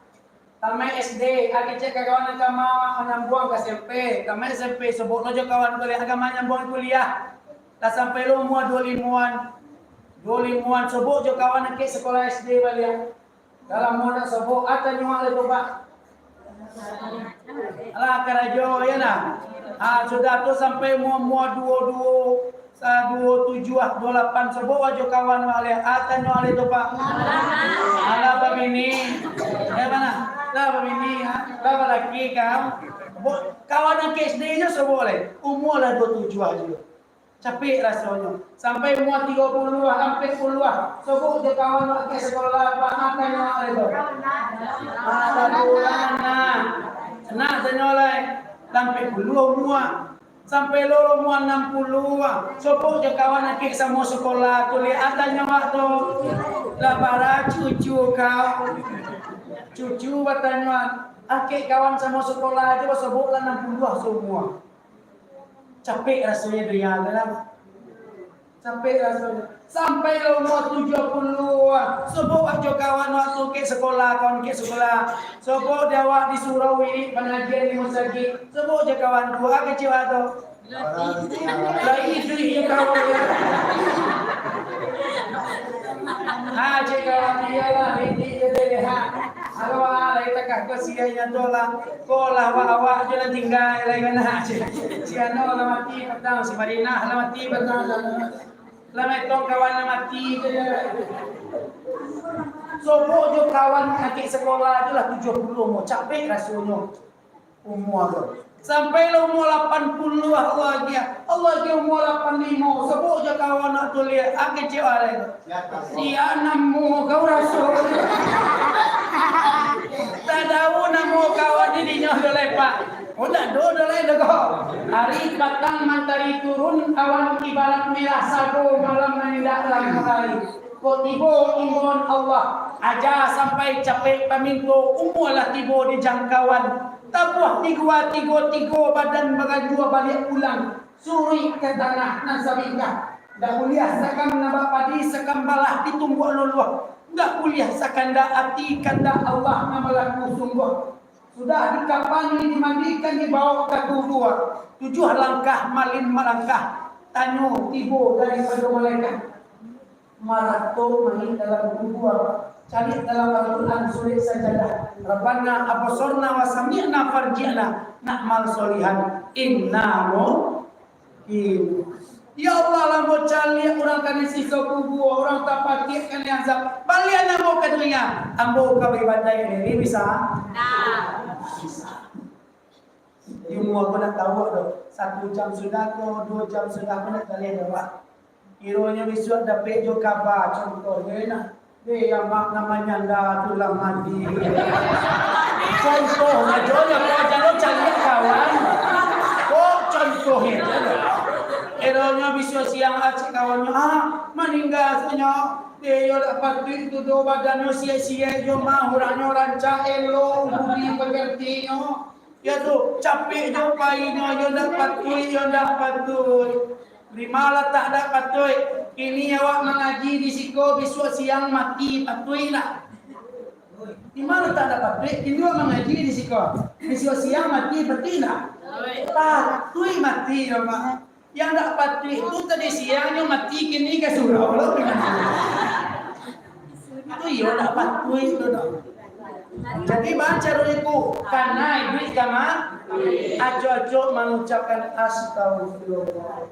Tamaik S D, ah, kecek kawan agama awak manyambuang ka S M P. Tamaik S M P, sobok lo jo kawan kuliah agama manyambuang kuliah. Lah sampai lo umua duo limoan. Duo limoan, sobok jo kawan akik sikola S D baliak. Dalam mudo sobok, ah, tanyo lai tu, Pak. Alah, karajo, yo nah. Ah, sudah tu sampai mua-mua duo-duo, sa-, duo tujuah, duo lapan, sobok ajo kawan wak lai. Ah, tanyo lai tu, Pak. Alah, babini. Eh, mana? Lah, babini, ha? Lah, balaki kau. Bo-, kawan nan K S D nyo sobok lai. Umua lah duo tujuah ajo. Capek rasonyo. Sampai umua tigo puluah, ampek puluah. Sobok jo kawan wak ka sikola, Pak, makan nyo ari tu. Alhamdulillah, nah. Nah, tanyo lai. Ampek puluah umua. Sampai lo umua anam puluah. Sobok jo kawan akik samo sikola, kuliah, tanyo wak tu. Lah bara cucu kau. Cucu batanyoan, akik kawan samo sikola ajo basobok lah anam puluah saumua. Capek rasonyo dunia tu lah. Capek rasonyo. Sampai lah umua tujuah puluah. Sobok ajo kawan waktu kek sikola, kawan kek sikola. Sobok di awak di surau wirid pangajian di musajik. Sobok ajo kawan tu, ah, kecek awak tu. Lai iduik jo kawan yo. Ha, cek kawan, iyolah, iduik jo deh, ha. Alo, ah, lai takah ko sia inyo tu lah. Ko lah awak-awak jo nan tingga, lai kanai, cek. Si Ano lah mati patang, si Marinah lah mati patang. Lah metong kawan lah mati tu yo. Sobok jo kawan akik sikola tu lah tujuah puluah umua, capek rasonyo. Umua tu. Sampai lah umua lapan puluah, Allah agiah. Allah agiah umua lapan limo. Sobok jo kawan nak tuliak. Ah, kecek awak lai tu. Sia namo kau raso. Tadau namo kawan di dinyo tu lai, Pak. Oh, ndak ado doh lai doh ko. Ari patang mantari turun, awan ibarat mirah sago, malam nan indak lah matahari. Kok tibo imbauan Allah, aja sampai capek paminto, umua lah tibo di jangkauan. Tabuah di gua tigo-tigo, badan baganjua baliak pulang. Suruik ka tanah nan sabingkah. Ndak buliah sakam nabak padi, sakam balah ditumbuak luluah. Ndak buliah sakandak ati, kandak Allah nan balaku sungguah. Sudah dikapani, dimandikan, dibaok ka kubua. Tujuah langkah malin malangkah, tanyo tibo daripado malaikat. Marato main dalam kubua, caliak dalam Al-Quran surek Sajadah. Rabbana absorna wa sami'na farji'na na'mal sholihan inna muqinun. Ya Allah, lah ambo caliak urang ka di siso kubua, urang tapatiak ka di azab. Balian ambo ka dunia, ambo ka baibadaik lai bisa. Di umua ko ndak tahu doh, satu jam sudah ko, duo jam sudah ko ndak taleh doh, Pak. Kironyo bisuak dapek jo kaba, contohnyo nah. Deh, amak nan manyanda tu lah mati. Contoh ajo nyo, kau jan caliak kawan. Kok contoh ajo nyo. Eronyo bisuak siang acik kawannyo, ah, maningga sajo. Deh, iyo dak patuik tu doh, badannyo siek-siek jo mah, urahnyo rancak elok, budi pekertinyo. Iyo tu, capek jo painyo, iyo ndak patuik, iyo ndak patuik. Di ma latak ndak patuik? Kini awak mangaji di siko, bisuak siang mati, patuik ndak? Di ma latak ndak patuik? Kini awak mangaji di siko, bisuak siang mati, patuik ndak? Patuik mati, yo, Mak. Yang ndak patuik tu tadi siang nyo mati, kini ka surau lo. Itu iyo ndak patuik tu doh. Jadi baco dulu itu, kana iduik ka ma-, acok-acok mangucapkan astagfirullah.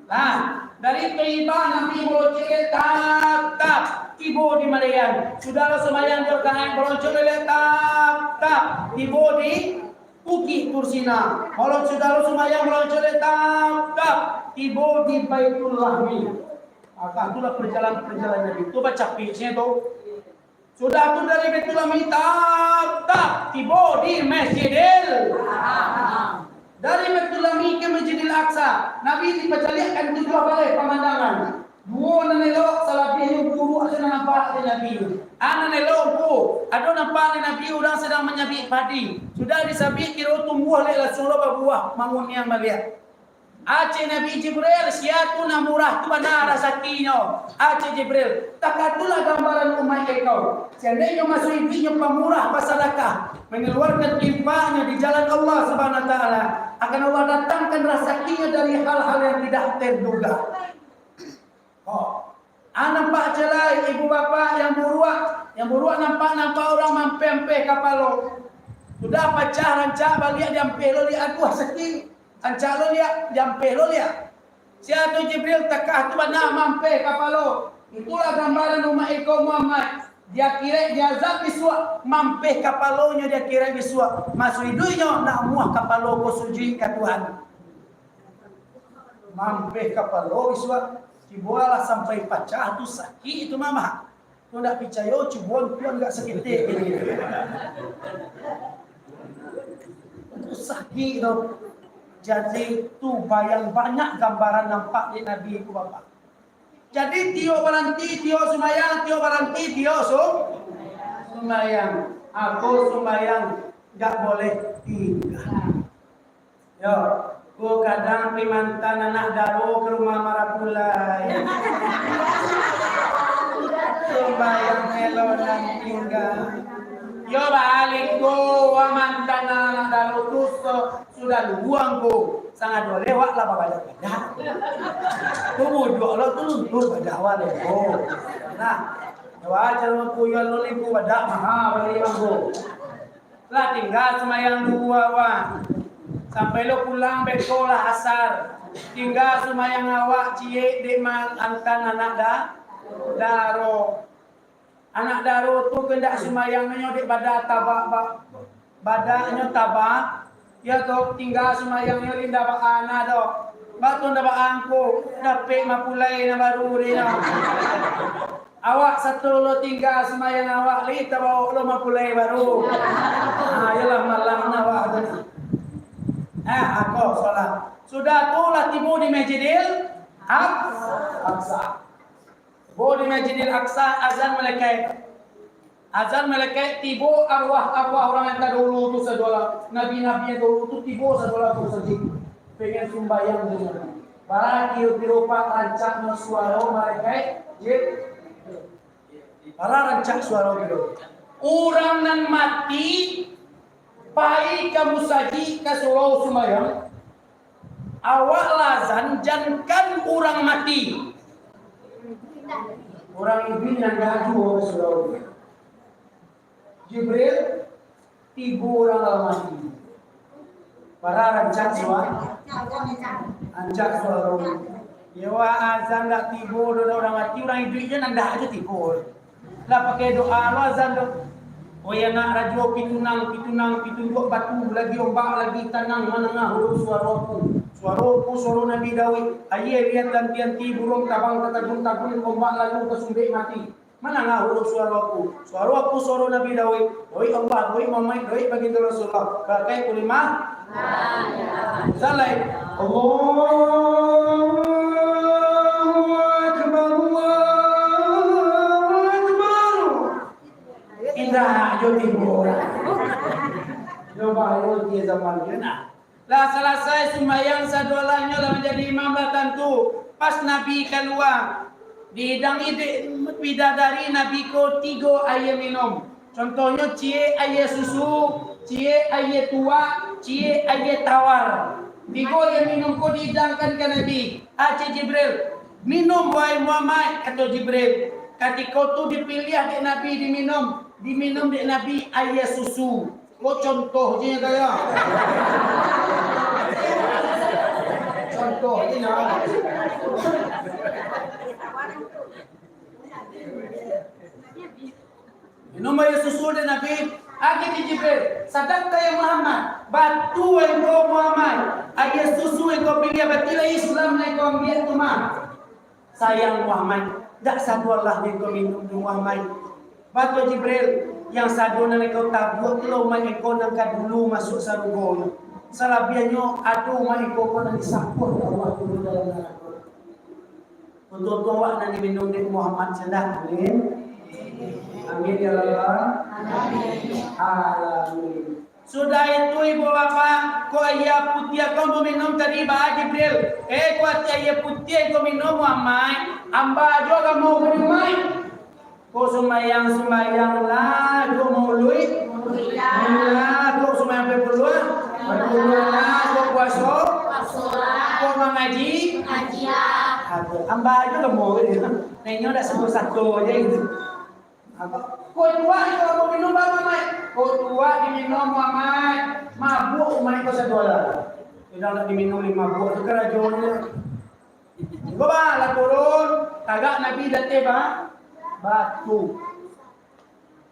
Nah, dari Toibah Nabi bolocek tap-tap tibo di Madyan. Sudah lo sumbayang jo kain bolocek lele tap-tap tibo di Bukik Tursina. Malam sudah lo sumbayang, malam colek tap, tap. Tibo di Baitul Lahmi. Ah, tu lah perjalanan-perjalanan Nabi. Tu bacapek sini tu. Sudah tu dari Baitul Lahmi tap, tap. Tibo di Masjidil. Dari Baitul Lahmi ke Masjidil Aqsa. Nabi dipacaliakkan tujuah baleh pamandangan. Duo nan elok, salabiahnyo buruak, asa nan nampak dek Nabi. Ah, nan elok ko, ado nampak dek Nabi urang sadang manyabik padi. Sudah disabik, kiro tumbuah lek, lasuang lo babuah, manguniang baliak. Aceh Nabi Jibril, sia tu nan murah tu bana rasakinyo. Aceh Jibril, takatulah gambaran umaik ikau. Seandainyo masuak iduiknyo pamurah, pasadakah, mangaluarkan infaknyo di jalan Allah Subhanahu Wa Taala, akan Allah datangkan rasakinyo dari hal-hal yang tidak terduga. Oh. Ah, nampak jalai ibu bapak yang buruak, yang buruak nampak-nampak urang mampeh-ampeh kapalo. Sudah pacah rancak baliak diampeh lo liak, aduah sakik. Rancak lo liak, diampeh lo liak. Sia tu Jibril, takah tu bana mampeh kapalo. Itulah gambaran umaik ikau Muhammad. Di akhirat diazab bisuak, mampeh kapalonyo di akhirat bisuak. Masuak iduiknyo nak muah kapalo ko sujuik ka Tuhan. Mampeh kapalo isuak, cubolah sampai pacah tu sakik tu, Mamak. Tu ndak picayo, cuboan Tuan gak saketek. Tu sakik tu. Jadi tu bayang banyak gambaran nampak di Nabi tu, Bapak. Jadi tiok baranti, tiok sumayang, tiok baranti, tiok su-, sumayang. Ako sumayang gak boleh tingga. Yo, ko kadang pai mantan anak daro ka rumah marapulai. Sumbayang elo nan tingga. Yo, baliak ko, wa mantan anak daro tu so-, sudah luang ko. Sangat lewat lah babadak-badak. Tu bujuak lo tu luntur bajawa lo ko. Nah, yo, caro kuyuan lo limpu badak maha bali mangko. Lah tingga sumayang duo awak. Sampai lo pulang beko lah asar. Tingga sumayang awak ciek dek mantan anak da-, daro. Anak daro tu kandak sumayangnyo dek badak tabak ba-, badaknyo tabak. Yo tu, tingga sumayangnyo indak baa na doh. Bak tu ndak baa angko, dapek mapulai nan baru dek nyo. Awak sato lo tingga sumayang awak, lai tabao lo mapulai baru. Ha, iyolah malam na awak tu. Ha, ako solat. Sudah tu lah tibo di Masjidil Aqsa. Bo di Masjidil Aqsa, azan malekaik. Azan malekaik, tibo arwah-arwah urang nan tadulu tu sadolah. Nabi-nabi nan dulu tu tibo sadolah tu sajik. Pengen sumbayang tu. Bara kiro-kiro pak rancaknyo suaro malekaik, Jib-, bara rancak suaro kiro. Urang nan mati pai ka musajik ka surau sumbayang, awak lah azan, jankan urang mati. Urang iduik nan gaduah ka surau. Jibril, tibo urang lah mati. Bara rancak suaro, rancak suaro. Yo, wah, azan dak tibo doh urang mati, urang iduik je nan dak ajo tibo. Lah pakai doa lo azan tu. Oi anak rajo Pitunang, Pitunang, Pitunjuak Batu, lagi ombak, lagi tanang, manangah urang suaro aku. Suaro aku, suaro Nabi Daud. Aia lian tanti-anti, buruang tabang tatabun-tabun, ombak lalu tasumbek mati. Manangah urang suaro aku. Suaro aku, suaro Nabi Daud. Doik Allah, doik Muhammad, doik baginda Rasulullah. Pakai kulimah. Salai. Allahu Akbar, Allahu Akbar. Indak jo tibo. Yo baru dia zaman dia nak. Lah salasai sumbayang sadolahnyo lah manjadi imam lah tantu. Pas Nabi kalua, diidang-idang bidadari Nabi ko tigo aia minum. Contohnyo, ciek aia susu, ciek aia tuak, ciek aia tawar. Tigo aia minum ko diidangkan ka Nabi. Aceh Jibril, "Minum, wahai Muhammad," kato Jibril. Katiko tu dipiliah dek Nabi diminum, diminum dek Nabi aia susu. Ko contoh je gaya. Contoh je nah. Minum aia susu dek Nabi, Agiah Jibril, "Sadaqta ya Muhammad, batua engkau Muhammad, aia susu engkau piliah, batilah Islam nan engkau ambiak tu mah." Sayang Muhammad, dak sadolah nan engkau minum tu Muhammad. Batua Jibril, yang sado nan engkau tabuak tu lah umaik engkau nan ka dulu masuak sarugo tu. Salabiahnyo ado umaik engkau ko nan disapuah dek Allah turun dalam narako. Untuang-untuang awak nan diminum dek Muhammad sajo. Amin. Amin ya rabbal alamin. Sudah itu ibu bapak, ko aia putiah ko ambo minum tadi, baa Jibril. Eh, ko aia putiah ko minum, Muhammad. Amba jo agamo ko di umaik. Ko sumbayang, sumbayang lah, ko maulid. Lah, ko sumbayang bapuluah. Bapuluah lah, ko puaso. Ko mangaji. Aduh, amba jo agamo ko di. Nenyo dak satu-satu aja itu. Apa? Ko tuak itu ambo minum, baa Muhammad? Ko tuak diminum Muhammad. Mabuak umaik ko sadolah. Sudah nak diminum limo buah tu karajonyo. Ko baa lah turun, tagak Nabi di ateh ba-, batu.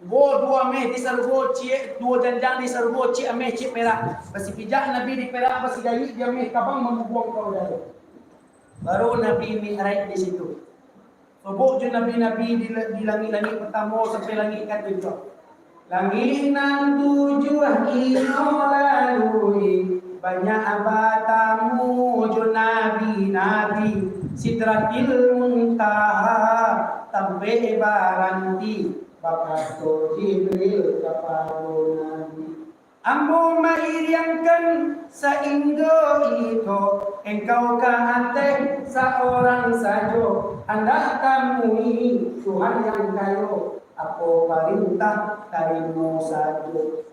Duo, duo ameh di sarugo, ciek, duo janjang di sarugo, ciek ameh, ciek perak. Basipijak Nabi di perak, basigayik di ameh, tabang mamubuang ka udaro. Baru Nabi Mi'raj di situ. Sobok jo nabi-nabi di, di langik-langik partamo sampai langik katujuah. Langik nan tujuah iko lalui, banyak batamu jo nabi-nabi. Sidratil Muntaha, tampek baranti, bakato Jibril kapado Nabi. Ambo mairiangkan sainggo iko, engkau ka ateh saurang sajo, andak tamui Tuhan yang kayo, apo parintah tarimo sajo.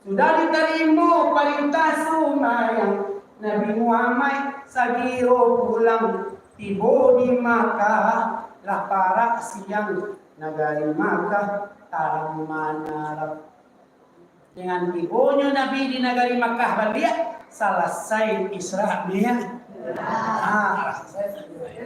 Sudah ditarimo parintah sumbayang, Nabi Muhammad sagiro pulang, tibo di Makkah, lah parak siang, nagari Makkah tarang manarang. Dengan tibonyo Nabi di nagari Makkah baliak, salasai Isra Mi'raj. Ah, salasai.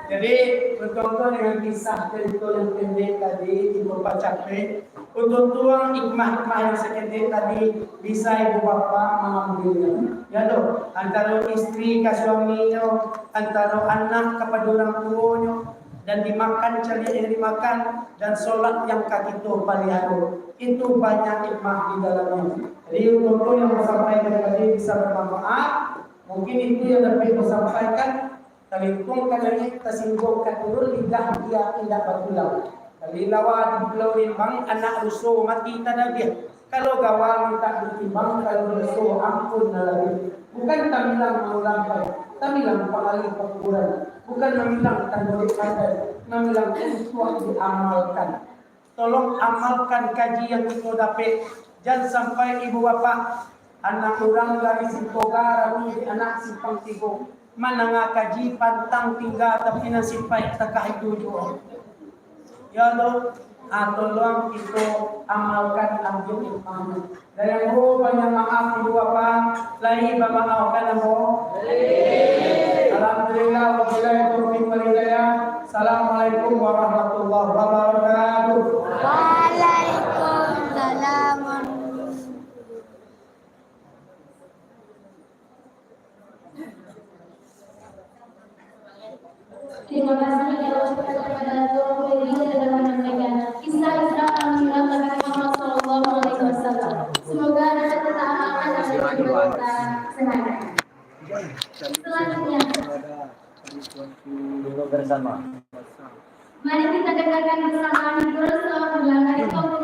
Jadi, bertonton dengan kisah cerita yang pendek tadi, cukup capek. Untuk tuang hikmah-hikmah yang sakendek tadi, bisa ibu bapak mengambilnya. Ya toh, antara istri ka suaminyo, antara anak kepada orang tuonyo, dan dimakan caliak yang dimakan, dan solat yang ka kito paliharo. Itu banyak hikmah di dalamnya. Jadi, untuk yang disampaikan tadi bisa bermanfaat. Mungkin itu yang dapat disampaikan. Talingkuang ka naiak, tasingguang ka turun, lidah dia indak batulang. Kalilawa di Pulau Rembang, anak ruso mati tadabiah. Kalau gawa mintak ditimbang, kalau doso ampun nalabiah. Bukan tamilang mangulangkan, tamilang pangalih pakuburan. Bukan mamilang tando dek pandai, mamilang untuak diamalkan. Tolong amalkan kaji yang kito dapek. Jan sampai ibu bapak, anak urang dari Sintoga rami di anak Simpang Tigo. Mandanga kaji pantang tingga, tapi nan sipaik takah itu juo. Ya Allah, ah, tolong kito amalkan, ambiak hikmahnyo. Dari ambo banyak maaf, ibu bapak, lai bamaafkan ambo. Alhamdulillah, wabillahi taufiq wal hidayah. Assalamualaikum warahmatullahi wabarakatuh. Waalaikumsalam warahmatullahi wabarakatuh. Terima kasih yang ucapkan kepada Tuan Guru yang telah menyampaikan kisah Isra Mi'raj Nabi Muhammad sallallahu alaihi wasallam. Semoga dapat kita amalkan dan kita sehari. Selanjutnya, mari kita dengarkan bersama hiburan selawat ulang dari Tuan Guru.